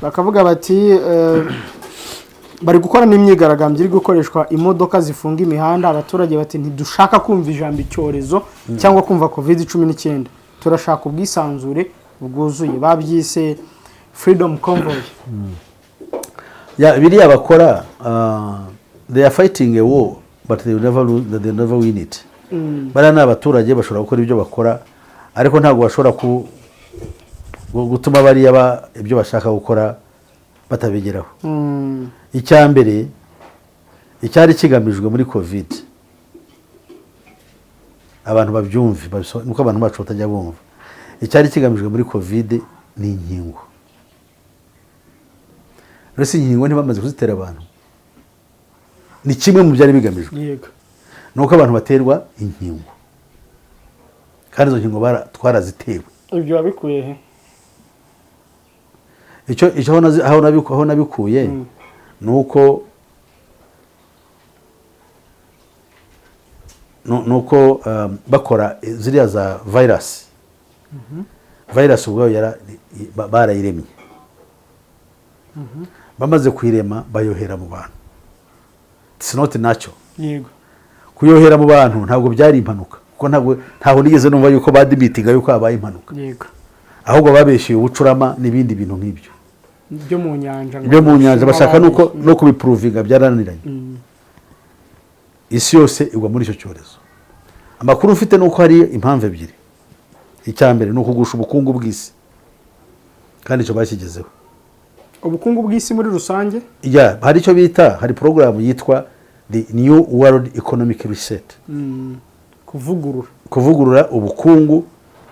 bakavuga bati bari gukora n'imyigaragambyo iri gukoreshwa imodoka zifunga imihanda. Abaturage bati: "Ntidushaka kumva ijambo icyorezo cyangwa kumva COVID-19, turashaka ubwisanzure bwuzuye." Babyise Freedom Convoy. Ya, biriya bakora, they are fighting a war, but they will never lose, they will never win it. Bariya ni abaturage, bashobora gukora ibyo bakora, ariko ntabwo bashobora gutuma bariya ibyo bashaka gukora batabigeraho. Icya mbere, icyari kigamijwe muri COVID, abantu babyumve, nuko abantu bacu batajya bumva, icyari kigamijwe muri COVID ni inkingo. Rero inkingo ntibamaze kuzitera abantu, ni kimwe mu byari bigamijwe. Ni uko abantu baterwa inkingo, kandi izo nkingo twarazitewe. Ibyo wabikuye he? Icyo aho nabikuye ni uko bakora ziriya za virus, virus ubwayo barayiremye. Bamaze kuyirema, bayohera mu bantu. It's not natural. Kuyohera mu bantu ntabwo byari impanuka, kuko ntabwo nigeze numva yuko badimitinga yuko habaye impanuka. Ahubwo babeshyuye ubucurama n'ibindi bintu nk'ibyo. Byo mu nyanja ngo Ibyo mu nyanja bashaka nuko babeshye. No kubiprovinga byarananiranye. Isi yose igwa muri icyo cyorezo. Amakuru mfite ni uko hari impamvu ebyiri. Icya mbere ni ukugusha ubukungu bw'isi, kandi icyo bakigezeho. Ubukungu bw'isi muri rusange? Ya, hari icyo bita, hari porogaramu yitwa the New World Economic Reset. Kuvugurura. Kuvugurura ubukungu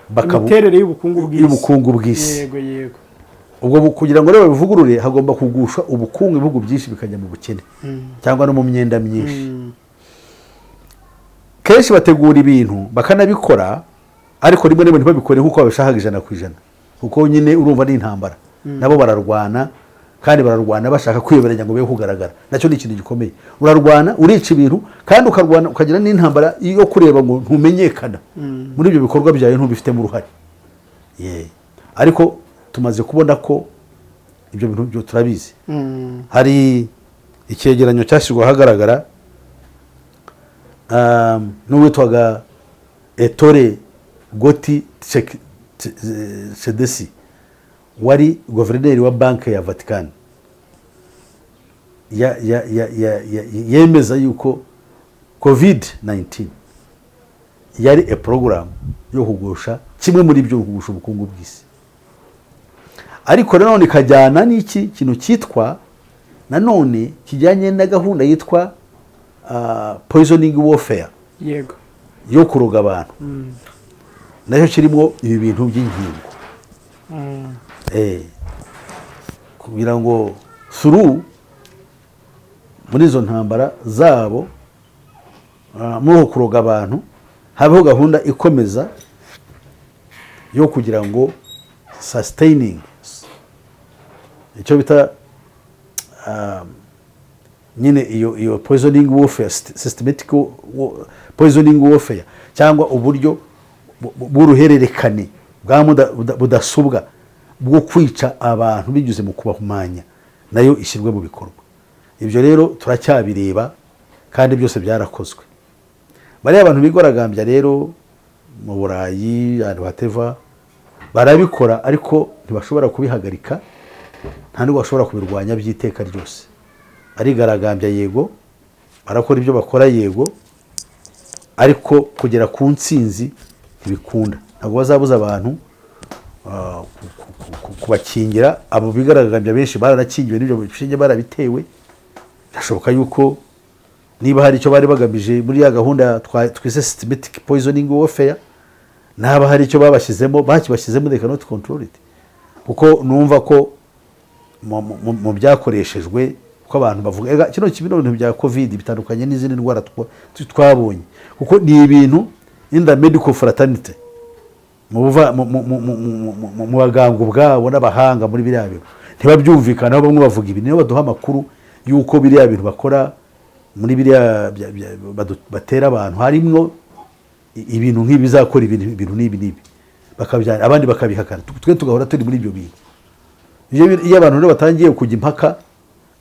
Imiterere y'ubukungu bw'isi. Y'ubukungu bw'isi. yego yego Ubwo kugira ngo rero babivugurure, hagomba kugusha ubukungu, ibihugu byinshi bikajya mu bukene cyangwa no mu myenda myinshi. Kenshi bategura ibintu bakanabikora, ariko rimwe na rimwe ntibabikore nk'uko babishakaga 100%, kuko nyine urumva ni intambara, nabo bararwana, kandi bararwana bashaka kwiyoberanya ngo be kugaragara. Nacyo ni ikintu gikomeye. Urarwana, urica ibintu, kandi ukarwana ukagira n'intambara yo kureba ngo ntumenyekana muri ibyo bikorwa byawe, ntubifitemo uruhare. Yeah. Ariko tumaze kubona ko ibyo bintu byo turabizi. Hari icyegeranyo cyashyizwe ahagaragara n'uwitwaga Ettore Gotti Tedeschi, wari guverineri wa Banki ya Vatican, yemeza yuko COVID 19 yari a program yo kugusha, kimwe muri byo, kugusha ubukungu bw'isi. Ariko nanone ikajyana n'iki kintu cyitwa, nanone kijyanye na gahunda yitwa poisoning warfare, yo kuroga abantu. Nacyo kirimo ibi bintu by'inkingo. Kugira ngo through muri izo ntambara zabo, muri uko kuroga abantu, habeho gahunda ikomeza yo kugira ngo sustaining icyo bita nyine iyo poisoning warfare, systematic poisoning warfare, cyangwa uburyo bw'uruhererekane bwa budasubwa bwo kwica abantu binyuze mu kubahumanya, nayo ishyirwe mu bikorwa. Ibyo rero turacyabireba, kandi byose byarakozwe. Bariya abantu bigaragambya rero mu Burayi, ahantu hateva, barabikora, ariko ntibashobora kubihagarika, nta nubwo bashobora kubirwanya by'iteka ryose. Barigaragambya, yego, barakora ibyo bakora, yego, ariko kugera ku ntsinzi ntibikunda. Ntabwo bazabuza abantu kubakingira. Abo bigaragambya benshi baranakingiwe n'ibyo bishinge barabitewe. Birashoboka yuko niba hari icyo bari bagamije muri ya gahunda twise systematic poisoning warfare, naba hari icyo babashyizemo, bakibashyizemo, they cannot control it, kuko numva ko mu byakoreshejwe, ko abantu bavuga ega kino kibino bintu bya COVID bitandukanye n'izindi ndwara twabonye, kuko ni ibintu in the medical fraternity, mu baganga ubwabo n'abahanga muri biriya bintu ntibabyumvikanaho. Bamwe bavuga ibi, niyo baduha amakuru y'uko biriya bintu bakora muri biriya batera abantu harimwo ibintu nk'ibi bizakora ibintu n'ibi n'ibi, bakabyana, abandi bakabihakana. Twe tugahora turi muri ibyo bintu. Iyo abantu rero batangiye kujya impaka,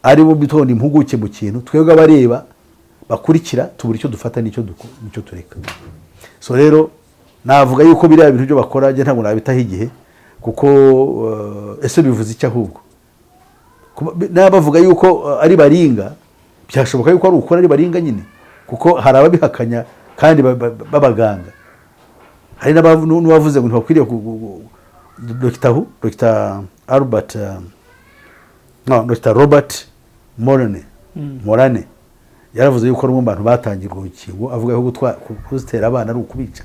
ari bo bitonda impuguke mu kintu, twebwe abareba bakurikira tubura icyo dufata n'icyo tureka. So rero navuga yuko biriya bintu byo bakora, njye ntabwo nabitaho igihe, kuko ese bivuze iki ahubwo? Niba bavuga yuko ari baringa, byashoboka yuko ari ukuri, ari baringa nyine, kuko hari ababihakanya kandi b'abaganga. Hari n'uwavuze ngo ntibakwiriye Dr. Who? Dr. Albert no, Dr. Robert Morane. Morane yaravuze yuko ari umwe mu bantu batangiye urwo rukingo, avuga ko kuzitera abana ari ukubica.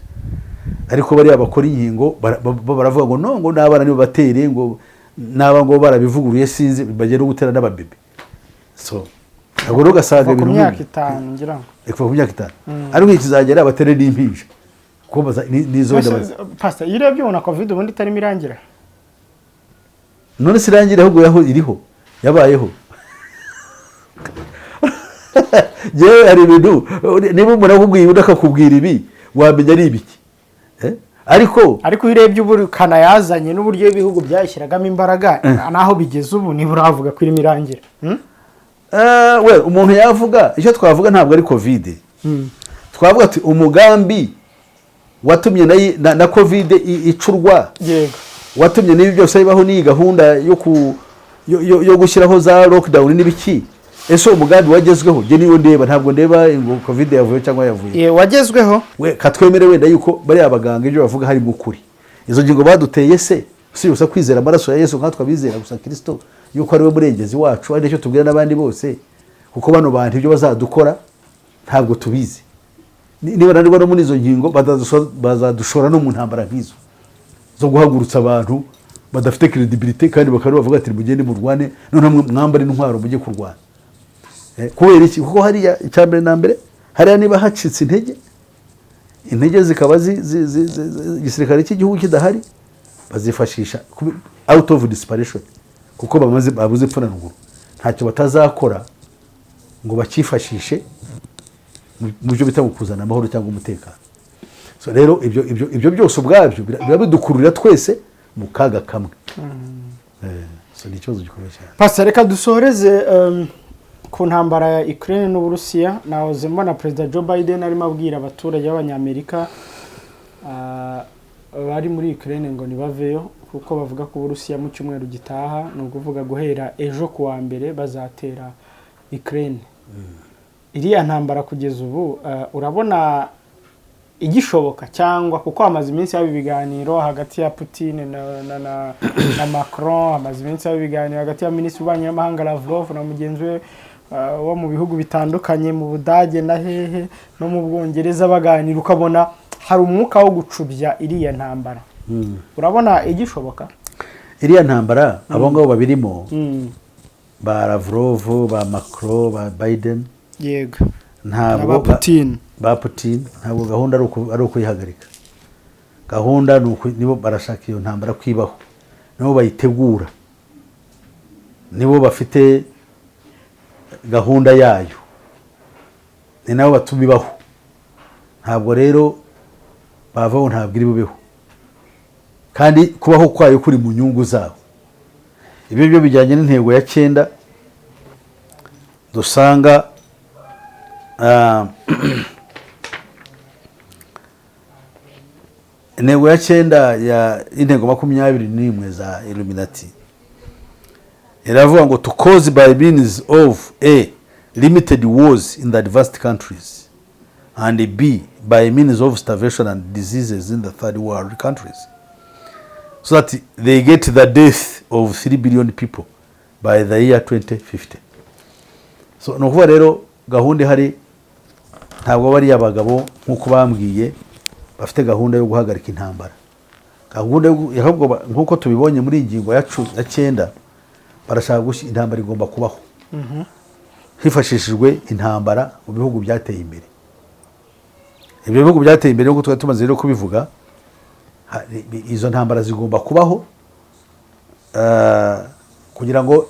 Ariko bariya bakora inkingo bo baravuga ngo no, ngo n'abana nibo batere, ngo naba ngo barabivuguruye, sinzi, bagiye no gutera n'ababebe. So ntabwo rero ugasanga Kuva ku ibintu myaka nk'ibi. 5, ngira ngo. Kuva ku myaka 5, ariko iki kizagera batere n'impinja, kuko n'izo wenda Pastor, iyo urebye ubona COVID ubundi itarimo irangira? None se irangira? Ahubwo yaho iriho, yabayeho. Yewe, hari ibintu niba umuntu akubwiye, undi akakubwira ibi, wamenya ari ibiki? Eh? Ariko Ariko iyo urebye ubukana yazanye n'uburyo ibihugu byayishyiragamo imbaraga n'aho bigeze ubu, niba uravuga ko irimo irangira? Hmm? We umuntu yavuga, icyo twavuga ntabwo ari COVID. Twavuga ati umugambi watumye na COVID icurwa, watumye n'ibi byose bibaho, n'iyi gahunda yo gushyiraho za lockdown n'ibiki, ese uwo mugambi wagezweho? Njye niyo ndeba, ntabwo ndeba ngo COVID yavuye cyangwa yavuye. Ye, wagezweho. We katwemere wenda yuko bariya baganga ibyo bavuga harimo ukuri. Izo ngingo baduteye se, si gusa kwizera amaraso ya Yesu nkatwe abizera gusa Kirisito, yuko ari we murengezi wacu, ari nacyo tubwira n'abandi bose, kuko bano bantu ibyo bazadukora ntabwo tubizi. Niba nanirwa no muri izo ngingo, bazadushora no mu ntambara nk'izo zo guhagurutsa abantu badafite credibility, kandi bakaba bavuga ati mugende murwane, noneho mwambare intwaro mujye kurwana. Kubera iki? Kuko hariya icya mbere na mbere, hariya niba hacitse intege, intege zikaba igisirikare cy'igihugu kidahari, bazifashisha out of desperation, kuko bamaze babuze epfo na ruguru, ntacyo batazakora ngo bakifashishe mu byo bita mu kuzana amahoro cyangwa umutekano. So rero ibyo byose ubwabyo biba bidukururira twese mu kaga kamwe. So ni ikibazo gikomeye cyane. Pastor, reka dusoreze ku ntambara ya Ukraine n'Uburusiya. Nahoze mbona Perezida Joe Biden arimo abwira abaturage b'Abanyamerika bari muri Ukraine ngo ntibaveyo, kuko bavuga ko Uburusiya mu cyumweru gitaha, ni ukuvuga guhera ejo ku wa mbere, bazatera Ukraine. Iriya ntambara kugeza ubu urabona igishoboka cyangwa? Kuko hamaze iminsi haba ibiganiro hagati ya Putin na Macron, hamaze iminsi haba ibiganiro hagati ya Minisitiri w'Ububanyi n'Amahanga Lavrov na mugenzi we wo mu bihugu bitandukanye, mu Budage na hehe no mu Bwongereza, baganira, ukabona hari umwuka wo gucubya iriya ntambara. Urabona igishoboka? Iriya ntambara, abo ngabo babirimo, ba Lavrov, ba Macron, ba Biden, ntabwo na ba Putin. Ba Putin, ntabwo gahunda ari ukuyihagarika. Gahunda ni nibo barashaka iyo ntambara kwibaho, nibo bayitegura, nibo bafite gahunda yayo, ni nabo batuma ibaho. Ntabwo rero bavaho, ntabwo iri bubeho, kandi kubaho kwayo kuri mu nyungu zabo. Ibyo byo bijyanye n'intego ya 9 dusanga intego ya 9 ya intego 21 za Illuminati iravuga ngo to cause by means of a limited wars in the advanced countries and b by means of starvation and diseases in the third world countries, so that they get the death of 3 billion people by the year 2050. So ni ukuvuga rero gahunda ihari, ntabwo bariya bagabo nk'uko bambwiye bafite gahunda yo guhagarika intambara. Gahunda ahubwo nk'uko tubibonye muri iyi ngingo ya 9, barashaka intambara igomba kubaho hifashishijwe intambara mu bihugu byateye imbere. Ibyo bihugu byateye imbere, nk'uko twari tumaze rero kubivuga, izo ntambara zigomba kubaho kugira ngo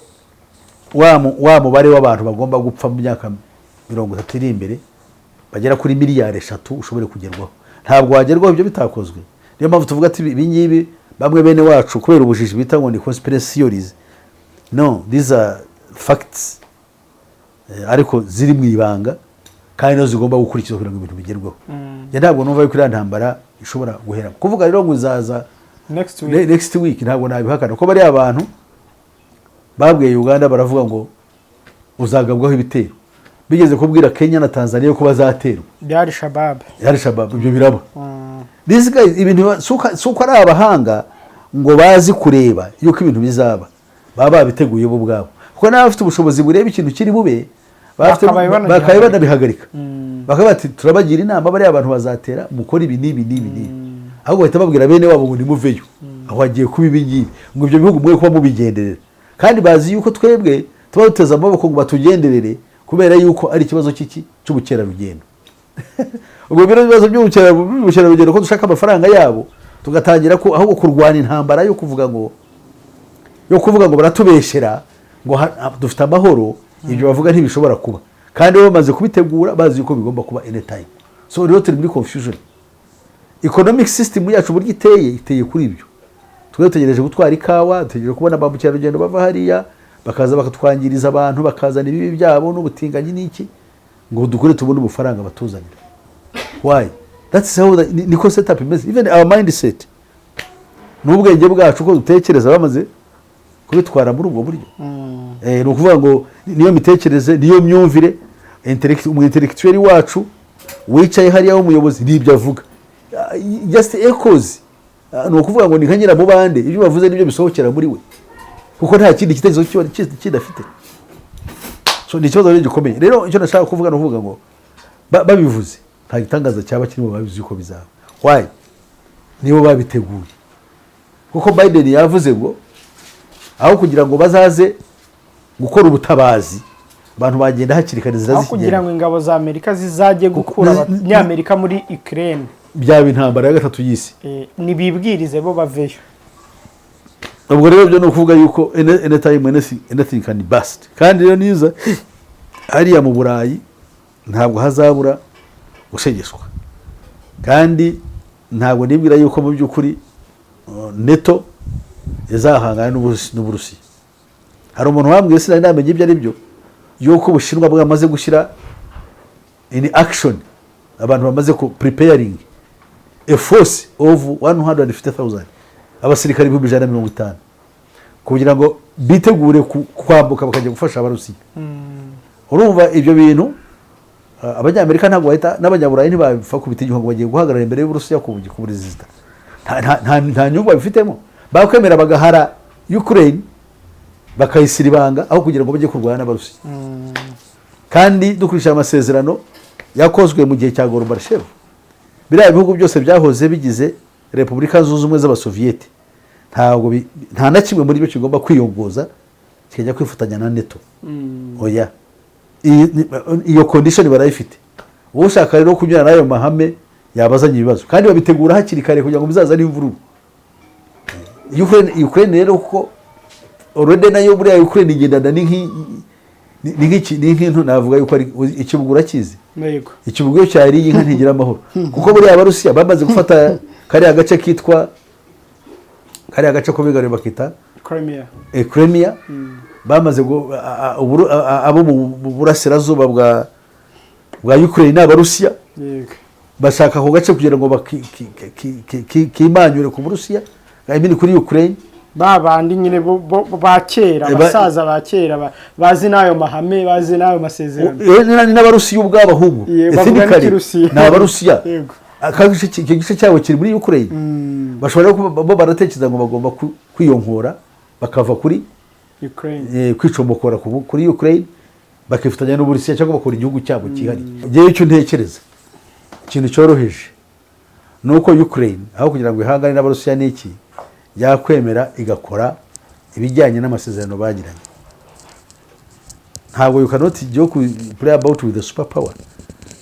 wa mubare w'abantu bagomba gupfa mu myaka 30 iri imbere bagera kuri miliyari 3 ushobore kugerwaho. Ntabwo wagerwaho ibyo bitakozwe. Niyo mpamvu tuvuga ati ibi ngibi bamwe bene wacu kubera ubujiji bita ngo ni conspiracy theories. No, these are facts, ariko ziri mu ibanga, kandi nazo zigomba gukurikizwa kugira ngo ibintu bigerweho. Njye ntabwo numva yuko iriya ntambara ishobora guhera, kuvuga rero ngo izaza next week. Next week, ntabwo nabihakana, kuko bariya abantu Babwiye Uganda, baravuga ngo uzagabwaho ibitero. Bigeze kubwira Kenya na Tanzania ko bazaterwa. Byari Shabab. Yari Shabab, ibyo biraba. These guys, ibintu si uko ari abahanga ngo bazi kureba yuko ibintu bizaba, baba babiteguye bo ubwabo, kuko n'abafite ubushobozi bureba ikintu kiri bube Bakabaye banagihagarika. Bakabaye banabihagarika, bakaba bati: "Turabagira inama, bariya abantu bazatera, mukore ibi n'ibi n'ibi n'ibi." Ahubwo bahita babwira bene wabo ngo: "Nimuveyo, aho hagiye kuba ibi ngibi," ngo ibyo bihugu mwe kuba mubigenderera, kandi bazi yuko twebwe tuba duteze amaboko ngo batugenderere, kubera yuko ari ikibazo cy'iki cy'ubukerarugendo. Ubwo biro ibibazo by'ubukerarugendo, ko dushaka amafaranga yabo, tugatangira ko ahubwo kurwana intambara yo kuvuga ngo baratubeshyera, ngo dufite amahoro, ibyo bavuga ntibishobora kuba, kandi bo bamaze kubitegura, bazi yuko bigomba kuba anytime. So rero turi muri confusion. Economic system yacu, uburyo iteye, iteye kuri ibyo. Twe dutegereje gutwara ikawa, dutegereje kubona ba mukerarugendo bava hariya bakaza bakatwangiriza abantu, bakazana ibibi byabo n'ubutinganyi n'iki, ngo dukore tubone ubufaranga batuzanira. Why? That's how niko setup imeze. Even our mindset n'ubwenge bwacu, uko dutekereza, bamaze kubitwara muri ubwo buryo. Ni ukuvuga ngo niyo mitekerereze, niyo myumvire. Umu intellectuel wacu wicaye hariya w'umuyobozi n'ibyo avuga, just echoes. Ni ukuvuga ngo ni nka nyiramubande, ibyo bavuze nibyo bisohokera muri we, kuko nta kindi gitekerezo kiba kindi afite. So ni ikibazo rero gikomeye. Rero icyo nashaka kuvuga ni ukuvuga ngo babivuze nta gitangaza cyaba kirimo, babizi yuko bizaba. Why? Nibo babiteguye, kuko Biden yavuze ngo aho kugira ngo bazaze gukora ubutabazi, abantu bagenda hakiri kare Aho kugira ngo zikigenda. ingabo za Amerika zizajye gukura Abanyamerika muri Ukraine, Byaba intambara ya gatatu y'isi. Nibibwirize bo baveyo. Ubwo rero byo ni ukuvuga yuko anytime anything can burst. Kandi rero niza hariya mu Burayi ntabwo hazabura gushegeshwa, kandi ntabwo nibwira yuko mu by'ukuri NATO izahangana n'Uburusiya. Hari umuntu wambwiye, sinari namenya ibyo ari byo, yuko Ubushinwa bwamaze gushyira in action abantu, bamaze ku preparing a force of 150,000, abasirikare 150,000, kugira ngo bitegure kwambuka bakajya gufasha Abarusiya. Urumva ibyo bintu, Abanyamerika ntabwo bahita, n'Abanyaburayi ntibapfa kubita igihugu ngo bagiye guhagarara imbere y'Uburusiya ku perezida. Nta nyungu babifitemo. Bakwemera bagahara Ukraine, bakayisira ibanga, aho kugira ngo bajye kurwana n'Abarusiya. Kandi dukurikije amasezerano yakozwe mu gihe cya Gorbachev, biriya bihugu byose byahoze bigize Repubulika Zunze Ubumwe z'Abasoviyete, ntabwo nta na kimwe muri byo kigomba kwiyongoza kikajya kwifatanya na NATO. Oya, iyo condition barayifite. Ushaka rero kunyura n'ayo mahame yabazanye ibibazo, kandi babitegura hakiri kare kugira ngo bizazane imvururu. Ukraine rero, kuko already nayo buriya Ukraine igendana ni nk'intu navuga yuko ari ikibugu, urakizi? Yego. Ikibugu iyo cyariye inka ntigira amahoro, kuko buriya Abarusiya bamaze gufata kariya gace kitwa, kariya gace ko bigaruriye bakita Crimea. Crimea. Bamaze abo mu burasirazuba bwa Ukraine ni Abarusiya. Bashaka ako gace kugira ngo kimanyure ku Burusiya, I mean kuri Ukraine. Ba bandi nyine ba kera, abasaza ba kera bazi n'ayo mahame, bazi n'ayo masezerano. Ni n'Abarusiya ubwabo ahubwo. Ye, bavuga Ethnically, n'Ikirusiya. ni Abarusiya. Icyo gice cyabo kiri muri Ukraine. Bashobora kuba bo baratekereza ngo bagomba kwiyonkora bakava kuri Ukraine. Kwicomokora kuri Ukraine, bakifatanya n'Uburusiya, cyangwa bakora igihugu cyabo cyihariye. Ngewe icyo ntekereza, ikintu cyoroheje, ni uko Ukraine, aho kugira ngo ihangane n'Abarusiya n'iki, yakwemera igakora ibijyanye n'amasezerano bagiranye. Ntabwo you cannot joke play about with the super power.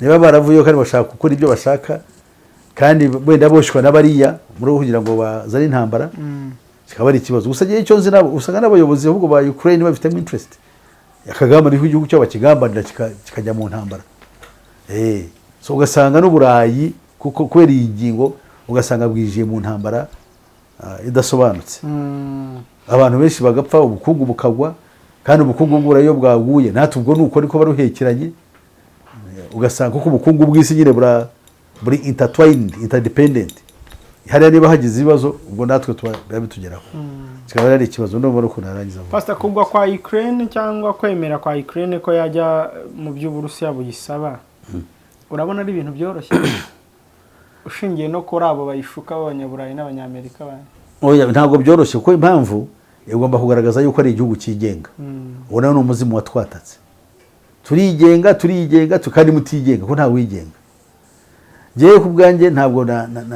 Niba baravuyeho kandi bashaka gukora ibyo bashaka, kandi wenda boshywa n'abariya muri kugira ngo bazane intambara, kikaba ari ikibazo. Gusa ngewe icyo nzi, nabo usanga n'abayobozi ahubwo ba Ukraine babifitemo interest, akagambana igihugu cyabo bakigambanira kikajya mu ntambara. So ugasanga n'Uburayi, kuko kubera iyi ngingo, ugasanga bwijiye mu ntambara idasobanutse, abantu benshi bagapfa, ubukungu bukagwa. Kandi ubukungu bw'Uburayi iyo bwaguye, natwe ubwo ni uko niko baruhekeranye. Ugasanga kuko ubukungu bw'isi nyine buri intertwined, interdependent, hariya niba hagize ibibazo, ubwo natwe tuba biba bitugeraho. Kikaba ari ikibazo. Ndumva ari ukuntu narangiza vuba. Pastor, kugwa kwa Ukraine cyangwa kwemera kwa Ukraine ko yajya mu by'Uburusiya buyisaba, urabona ari ibintu byoroshye, ushingiye no kuri abo bayishuka b'Abanyaburayi n'Abanyamerika bandi? Oya, ntabwo byoroshye, kuko impamvu igomba kugaragaza yuko ari igihugu cyigenga. Uwo nawe ni umuzimu watwatatse. Turigenga, turigenga, kandi mutigenga ko ntawe wigenga. Njyewe ku bwanjye ntabwo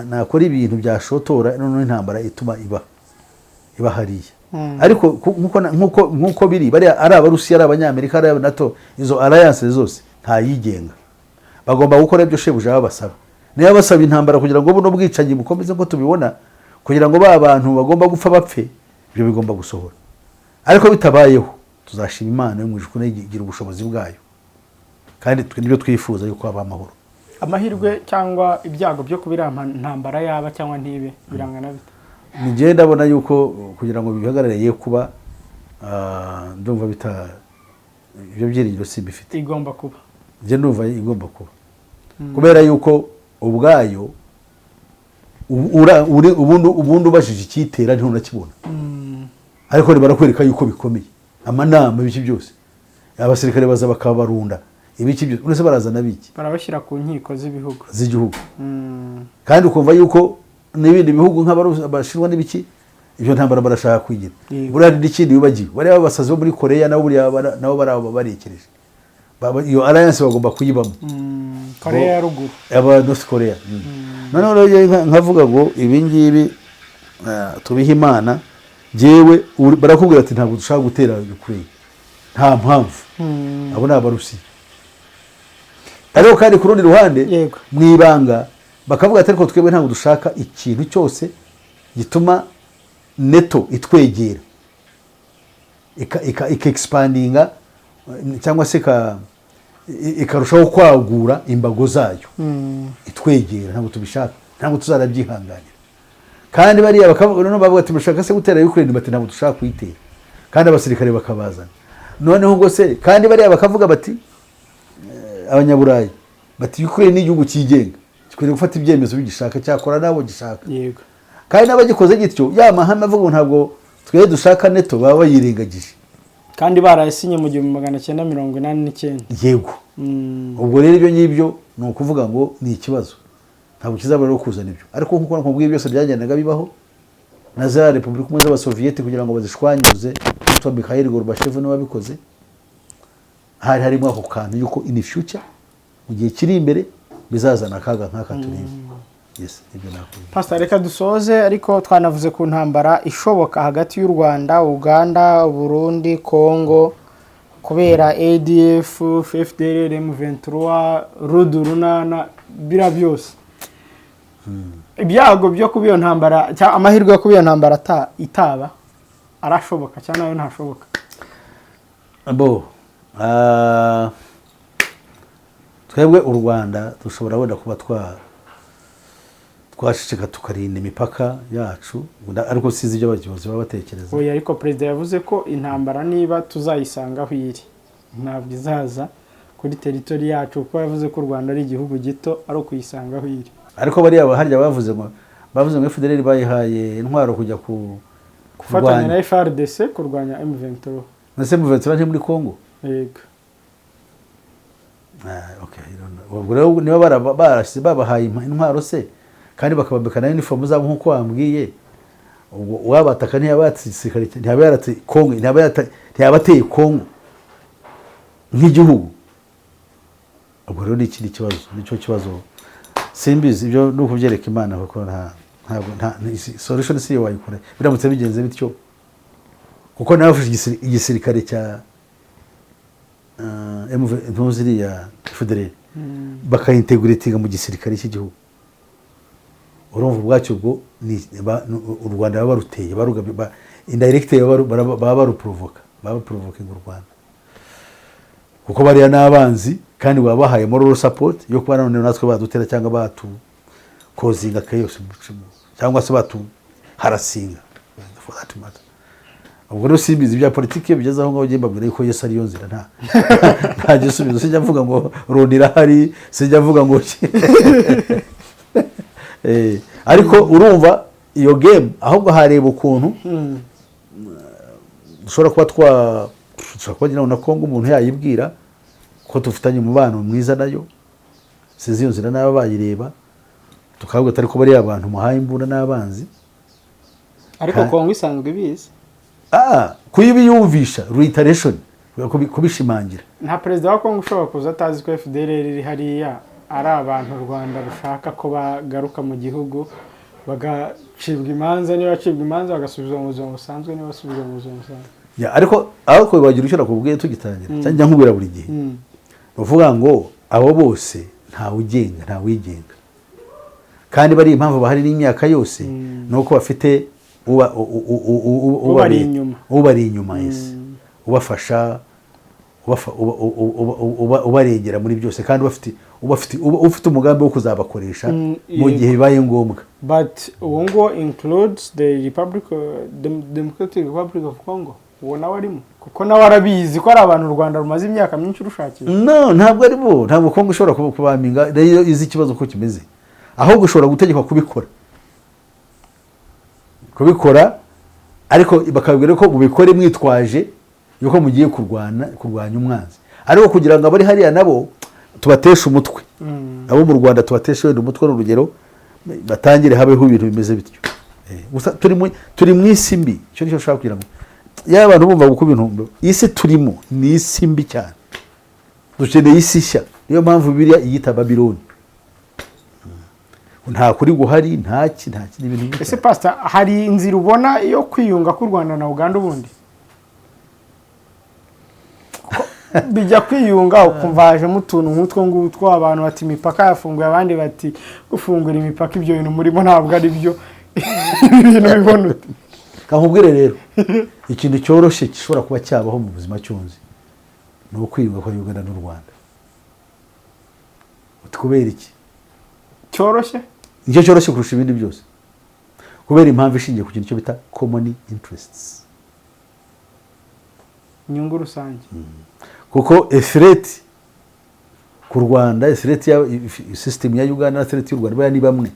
nakora ibintu byashotora noneho intambara ituma iba hariya. Ariko nk'uko biri, bariya ari Abarusiya, ari Abanyamerika, ari aba NATO, izo alliance zose ntayigenga. Bagomba gukora ibyo shebuja babasaba. Niba basaba intambara kugira ngo buno bwicanyi bukomeze nk'uko tubibona, kugira ngo ba bantu bagomba gupfa bapfe, ibyo bigomba gusohora. Ariko bitabayeho, tuzashima Imana yo mu ijuru nayo igira ubushobozi bwayo, kandi twe nibyo twifuza, yuko haba amahoro. Amahirwe cyangwa ibyago byo kuba iriya ntambara yaba cyangwa ntibe birangana bite? Ni ndabona yuko kugira ngo bihagarare ye kuba, ndumva bita ibyo byiringiro simbifite. Igomba kuba. Njye ndumva igomba kuba, kubera yuko ubwayo ubundi ubajije icyitera ntunakibona, ariko barakwereka yuko bikomeye, amanama, ibiki byose, abasirikare baza bakabarunda, ibiki byose. Uretse barazana biki? Barabashyira ku nkiko z'ibihugu. Z'igihugu. Kandi ukumva yuko n'ibindi bihugu nk'Abashinwa n'ibiki, ibyo ntambara barashaka kwigira. Buriya hari n'ikindi wibagiwe: bariya basazi bo muri Koreya nabo buriya nabo baraba barekereje. Iyo alliance bagomba kuyibamo. Koreya ya Ruguru. Aba North Korea. Noneho rero njyewe nkavuga ngo ibi ngibi, tubihe Imana. Njyewe barakubwira ati ntabwo dushaka gutera Ukraine, nta mpamvu. Abo ni Abarusiya. Ariko kandi ku rundi ruhande, mu ibanga bakavuga ati ariko twebwe ntabwo dushaka ikintu cyose gituma NATO itwegera, ika expandinga cyangwa se ikarushaho kwagura imbago zayo itwegera. Ntabwo tubishaka, ntabwo tuzarabyihanganira. Kandi bariya bakavuga, noneho bavuga ati mushaka se gutera Ukraine? Bati ntabwo dushaka kuyitera. Kandi abasirikare bakabazana. Noneho ubwo se kandi bariya bakavuga bati, Abanyaburayi bati Ukraine ni igihugu cyigenga, gikwiriye gufata ibyemezo bigishaka, cyakora nabo gishaka. Kandi n'abagikoze gityo, ya mahame avuga ngo ntabwo twe dushaka NATO, baba bayirengagije. Kandi barayasinye mu 1989. Yego. Ubwo rero ibyo ngibyo ni ukuvuga ngo ni ikibazo, ntabwo kizabura rero kuzana ibyo. Ariko nk'uko nakubwiye, byose byagendaga bibaho na za repubulika umwe z'Abasoviyeti kugira ngo bazishwanyuze, witwa Mikhail Gorbachev niwe wabikoze. Hari harimo ako kantu yuko in future, mu gihe kiri imbere, bizazana akaga nk'aka tureba. Yes, ibyo nakubwiye. Pastor, reka dusoze, ariko twanavuze ku ntambara ishoboka hagati y'u Rwanda, Uganda, Burundi, Congo, kubera ADF, FDLR, M23, Rudurunana, biriya byose. Ibyago byo kuba iyo ntambara cyangwa amahirwe yo kuba iyo ntambara itaba arashoboka cyangwa nayo ntashoboka? Bo, twebwe u Rwanda dushobora wenda kuba twaceceka, tukarinda imipaka yacu, ariko sizi ibyo abayobozi baba batekereza. Oya, ariko perezida yavuze ko intambara niba tuzayisanga aho iri, ntabwo izaza kuri territory yacu, kuko yavuze ko u Rwanda ari igihugu gito, ari ukuyisanga aho iri. Ariko bariya harya bavuze ngo FDLR bayihaye intwaro kujya ku gufatanya na kurwanya FARDC kurwanya M23. Ndetse M23 ntiri muri Congo? Yego. Ah, okay, I don't know. Ubwo rero niba babahaye intwaro se, kandi bakabambika na uniform zabo nk'uko wambwiye, ubwo uwabataka ntiyaba yatse igisirikare, ntiyaba yaratse Congo, ntiyaba ateye Congo nk'igihugu? Ubwo rero ni ikindi kibazo, nicyo kibazo simbizi. Ibyo ni ukubyereka Imana, kuko ntabwo nta solution si yo wayikora biramutse bigenze bityo, kuko nawe bafashe igisirikare cya MV ntuziriya FDLR bakayintegratinga mu gisirikare cy'igihugu. Urumva ubwacyo ubwo u Rwanda baba baruteye, indirect baba baruprovoka, baba baprovokinga u Rwanda, kuko bariya n'abanzi, kandi baba bahaye moral support yo kuba none natwe badutera cyangwa batukozinga chaos cyangwa se batuharasinga, for that matter. Ubwo rero simbizi ibya politiki. Iyo bigeze aho ngaho, njye mbabwira yuko Yesu ariyo nzira, nta gisubizo. Sinjya mvuga ngo Loni irahari, sinjya mvuga ngo ariko urumva iyo game ahubwo hareba ukuntu Dushobora kuba twa dushobora kuba ngira ngo na Kongo umuntu yayibwira ko dufitanye umubano mwiza nayo. Sinzi iyo nzira n'aba bayireba, tukavuga atari ko bariya abantu muhaye imbunda n'abanzi. Ariko Kongo isanzwe ibizi. Kuyibiyumvisha, reiteration, kubishimangira. Nta perezida wa Kongo ushobora kuza atazi ko FDLR iri hariya ari abantu u Rwanda rushaka ko bagaruka mu gihugu, bagacibwa imanza, niba bacibwa imanza bagasubizwa mu buzima busanzwe, niba basubizwa mu buzima busanzwe. Ya, ariko aho wagira icyo nakubwiye tugitangira, cyangwa njya nkubwira buri gihe, ni ukuvuga ngo abo bose ntawe ugenga, ntawe wigenga. Kandi bari impamvu bahari n'imyaka yose ni uko bafite Ubari inyuma. Ubari inyuma, yes, ubafasha, ubarengera muri byose, kandi ufite umugambi wo kuzabakoresha mu gihe bibaye ngombwa. But uwo nguwo includes the republic the Democratic Republic of Congo. Uwo nawe arimo, kuko nawe arabizi ko ari abantu u Rwanda rumaze imyaka myinshi rushakisha. No, ntabwo ari bo. Ntabwo Kongo ishobora kubaminga rero izi ikibazo uko kimeze. Ahubwo ushobora gutegekwa kubikora, ariko bakabwira ko mubikore mwitwaje yuko mugiye kurwana, kurwanya umwanzi, ariko kugira ngo abari hariya nabo tubateshe umutwe, abo mu Rwanda tubateshe wenda umutwe, ni urugero, batangire habeho ibintu bimeze bityo. Gusa turi mu isi mbi. Icyo nicyo nshaka kugira ngo yaba abantu bumva uko ibintu, isi turimo ni isi mbi cyane. Dukeneye isi nshya. Niyo mpamvu Bibiliya iyita Babiloni. Nta kuri guhari, nta ki, ni ibintu bibi Ese cyane. Pastor, hari inzira ubona yo kwiyunga k'u Rwanda na Uganda ubundi? Ko bijya kwiyunga ukumva hajemo utuntu nk'utwo ngutwo, abantu bati imipaka yafunguye, abandi bati gufungura imipaka ibyo bintu murimo ntabwo ari byo. Ibintu bibona ute? Kakubwire rero, ikintu cyoroshye gishobora kuba cyabaho mu buzima cyunze ni ukwiyunga kwa Uganda n'u Rwanda. Uti kubera iki? Cyoroshye? Nicyo cyoroshye kurusha ibindi byose, kubera impamvu ishingiye ku kintu cyo bita common interests. Inyungu rusange. Kuko a threat ku Rwanda, a threat ya system ya Uganda na threat y'u Rwanda, bariya ni bamwe.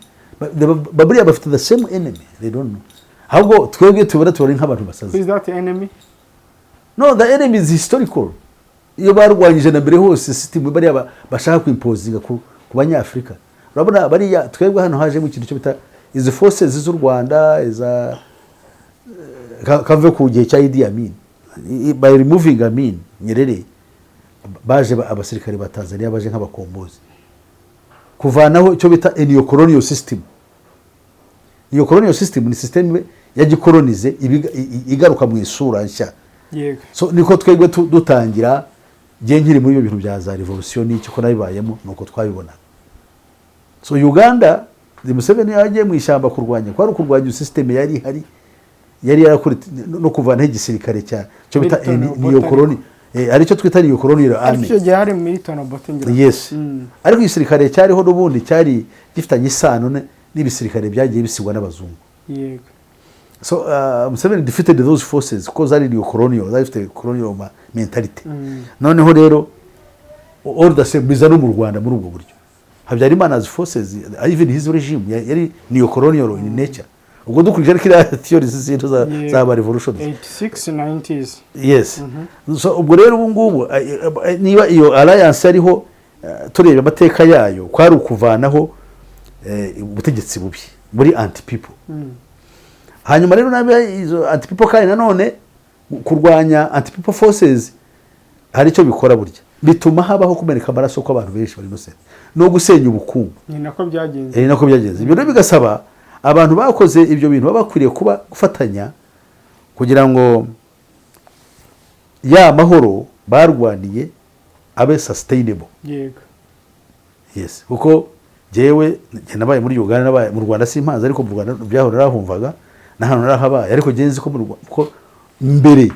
Buriya bafite the same enemy, they don't know. Ahubwo twebwe tubona nk'abantu basaze. Who is that enemy? No, the enemy is historical. Iyo barwanyije na mbere hose, system bariya bashaka kwimpozinga ku Banyafurika. Urabona bariya, twebwe hano hajemo ikintu cyo bita izi forces z'u Rwanda, iza kave ku gihe cya Idi Amin. By removing Amin, Nyerere, baje abasirikare ba Tanzania baje nk'abakombozi kuvanaho icyo bita neo-colonial system. Neo-colonial system ni system ya gikolonize igaruka mu isura nshya. So niko twebwe dutangira. Njye nkiri muri ibyo bintu bya za revolution n'iki, ko nabibayemo, nuko twabibonaga. So Uganda, Museveni yagiye mu ishyamba kurwanya, kwari ukurwanya system yari ihari, yari yarakora no kuvanaho igisirikare cya cyo bita Milton Obote. Neo-colonial, aricyo twita neo-colonial Ariko army. Icyo gihe hari Milton Obote, ngira ngo. Yes. Ariko igisirikare cyariho n'ubundi cyari gifitanye isano n'ibisirikare byagiye bisigwa n'abazungu. So Museveni defeated those forces kuko zari neo-colonial, zari zifite colonial mentality. Noneho rero all the same biza no mu Rwanda muri ubwo buryo. Habyarimana's forces, even his regime yari neo-colonial in nature. Ubwo dukurikije kiriya theories z'intu za za ba revolutions. 86, 90s. Yes. So ubwo rero ubu ngubu, niba iyo alliance yariho, tureba amateka yayo, kwari ukuvanaho ubutegetsi bubi muri anti people. Hanyuma rero nabe izo anti people, kandi nanone kurwanya anti people forces hari icyo bikora. Burya bituma habaho kumeneka amaraso kw'abantu benshi bari innocent no gusenya ubukungu. Ni nako byagenze. Ni nako byagenze. Ibyo rero bigasaba abantu bakoze ibyo bintu baba bakwiriye kuba gufatanya kugira ngo ya mahoro barwaniye abe sustainable. Yes, kuko jyewe njye nabaye muri Uganda, nabaye mu Rwanda, simpazi, ariko mu Rwanda byaho narahumvaga n'ahantu narahabaye. Ariko njye nzi ko mu Rwanda, ko mbere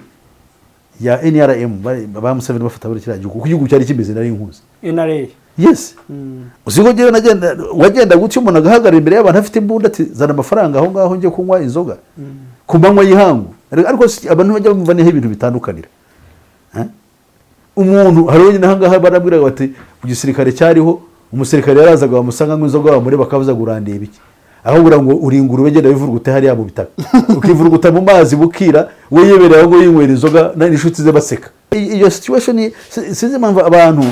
ya NRM ba Museveni bafata muri kiriya gihugu, uko igihugu cyari kimeze nari nkuzi. NRA. Yes. Uzi ko njyewe nagenda, wagenda gutyo umuntu agahagarara imbere y'abantu afite imbunda ati: "Zana amafaranga aho ngaho njye kunywa inzoga," ku manywa y'ihangu. Ariko abantu bajya bumva niho ibintu bitandukanira. Eh? Umuntu hari wenyine aha ngaha barabwiraga bati mu gisirikare cyariho umusirikare yarazaga, wamusanga nk'inzoga, wamureba akavuza ngo: "Urandeba iki?" Aho kugira ngo uri ingurube, genda wivurugute hariya mu bitaka, ukivuruguta mu mazi bukira, we yibereye aho ngo yinywera inzoga n'inshuti ze baseka. Iyo situation sinzi impamvu abantu,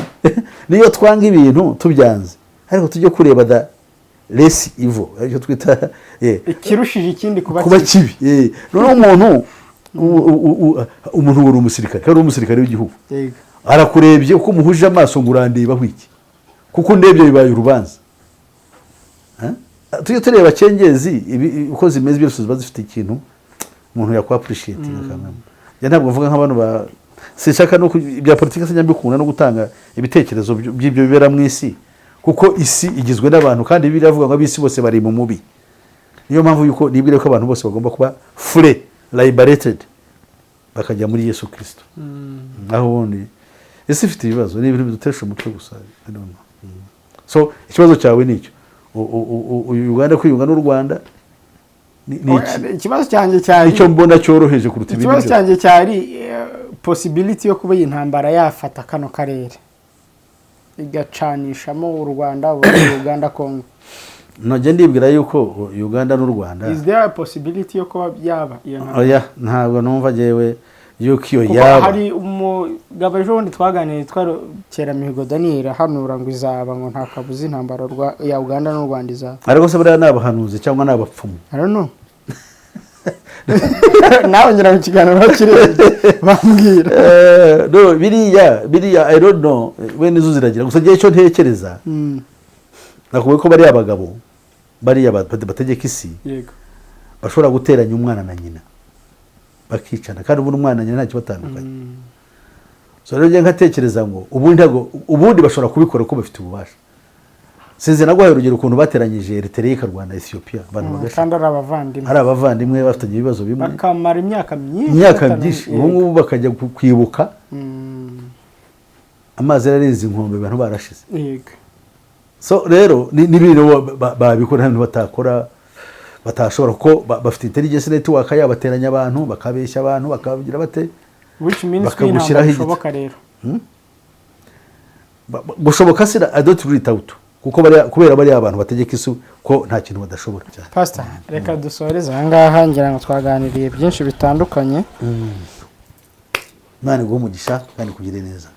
niyo twanga ibintu tubyanze, ariko tujye kureba the less evil, aricyo twita Ikirushije ikindi kuba kuba kibi. kibi. Noneho umuntu uri umusirikare, kandi uri umusirikare w'igihugu, arakurebye uko umuhuje amaso ngo urandebaho iki? Kuko undebye bibaye urubanza. Eh? Tujye tureba cengezi uko zimeze byose, ziba zifite ikintu umuntu yakwappreciatinga kamwe. Njye ntabwo mvuga nk'abantu ba sinshaka no ibya politiki, sinjya mbikunda no gutanga ibitekerezo by'ibyo bibera mu isi, kuko isi igizwe n'abantu, kandi Bibiliya iravuga ngo ab'isi bose bari mu mubi. Niyo mpamvu yuko nibwira ko abantu bose bagomba kuba fully liberated, bakajya muri Yesu Kirisito. Naho ubundi isi ifite ibibazo, ni ibintu bidutesha umutwe gusa. I don't know. So ikibazo cyawe ni icyo. Uganda kwiyunga n'u Rwanda ni iki? Ikibazo cyanjye cyari Icyo mbona cyoroheje kuruta ibindi Ikibazo byose. cyanjye cyari possibility yo kuba iyi ntambara yafata kano karere, igacanishamo u Rwanda, Burundi, Uganda, Congo. Nojya ndibwira yuko Uganda n'u Rwanda Is there a possibility yo kuba byaba iyo ntambara? Oya, ntabwo numva njyewe yuko iyo Kuko yaba. hari umugabo ejo bundi twaganiriye witwa Keramihigo Daniel, ahanura ngo izaba, ngo nta kabuza intambara ya Uganda n'u Rwanda izaba. Ariko se buriya ni abahanuzi cyangwa ni abapfumu? I don't know. Nawe ngira mu kiganiro bakirebye bambwira. No, biriya I don't know, we nizo ziragira gusa. Ngewe icyo ntekereza, nakubwiye ko bariya abagabo, bariya bategeka isi, bashobora guteranya umwana na nyina bakicana, kandi ubundi umwana na nyina ntacyo batandukanye. So rero njye nkatekereza ngo ubundi ntabwo, ubundi bashobora kubikora kuko bafite ububasha. Sinzi, naguhaye urugero ukuntu bateranyije Eritrea ikarwana na Ethiopia, abantu bagashira. Kandi ari abavandimwe. Ari abavandimwe, bafitanye ibibazo bimwe. Bakamara imyaka myinshi Imyaka myinshi. Ubu ngubu bakajya kwibuka, amazi yararenze inkombe, abantu barashize. So rero n'ibintu babikora, nta bintu batakora, batashobora, kuko bafite intelligence network yabo, bateranya abantu, bakabeshya abantu, bakabagira bate. Which means ko iyi Bakagushyiraho ntambara igiti. ishoboka rero. Gushoboka si I don't rule it out, kuko kubera bariya abantu bategeka isi ko nta kintu badashobora cyane. Pastor, reka dusoreze aha ngaha, ngira ngo twaganiriye byinshi bitandukanye. Imana iguhe umugisha kandi ikugire neza.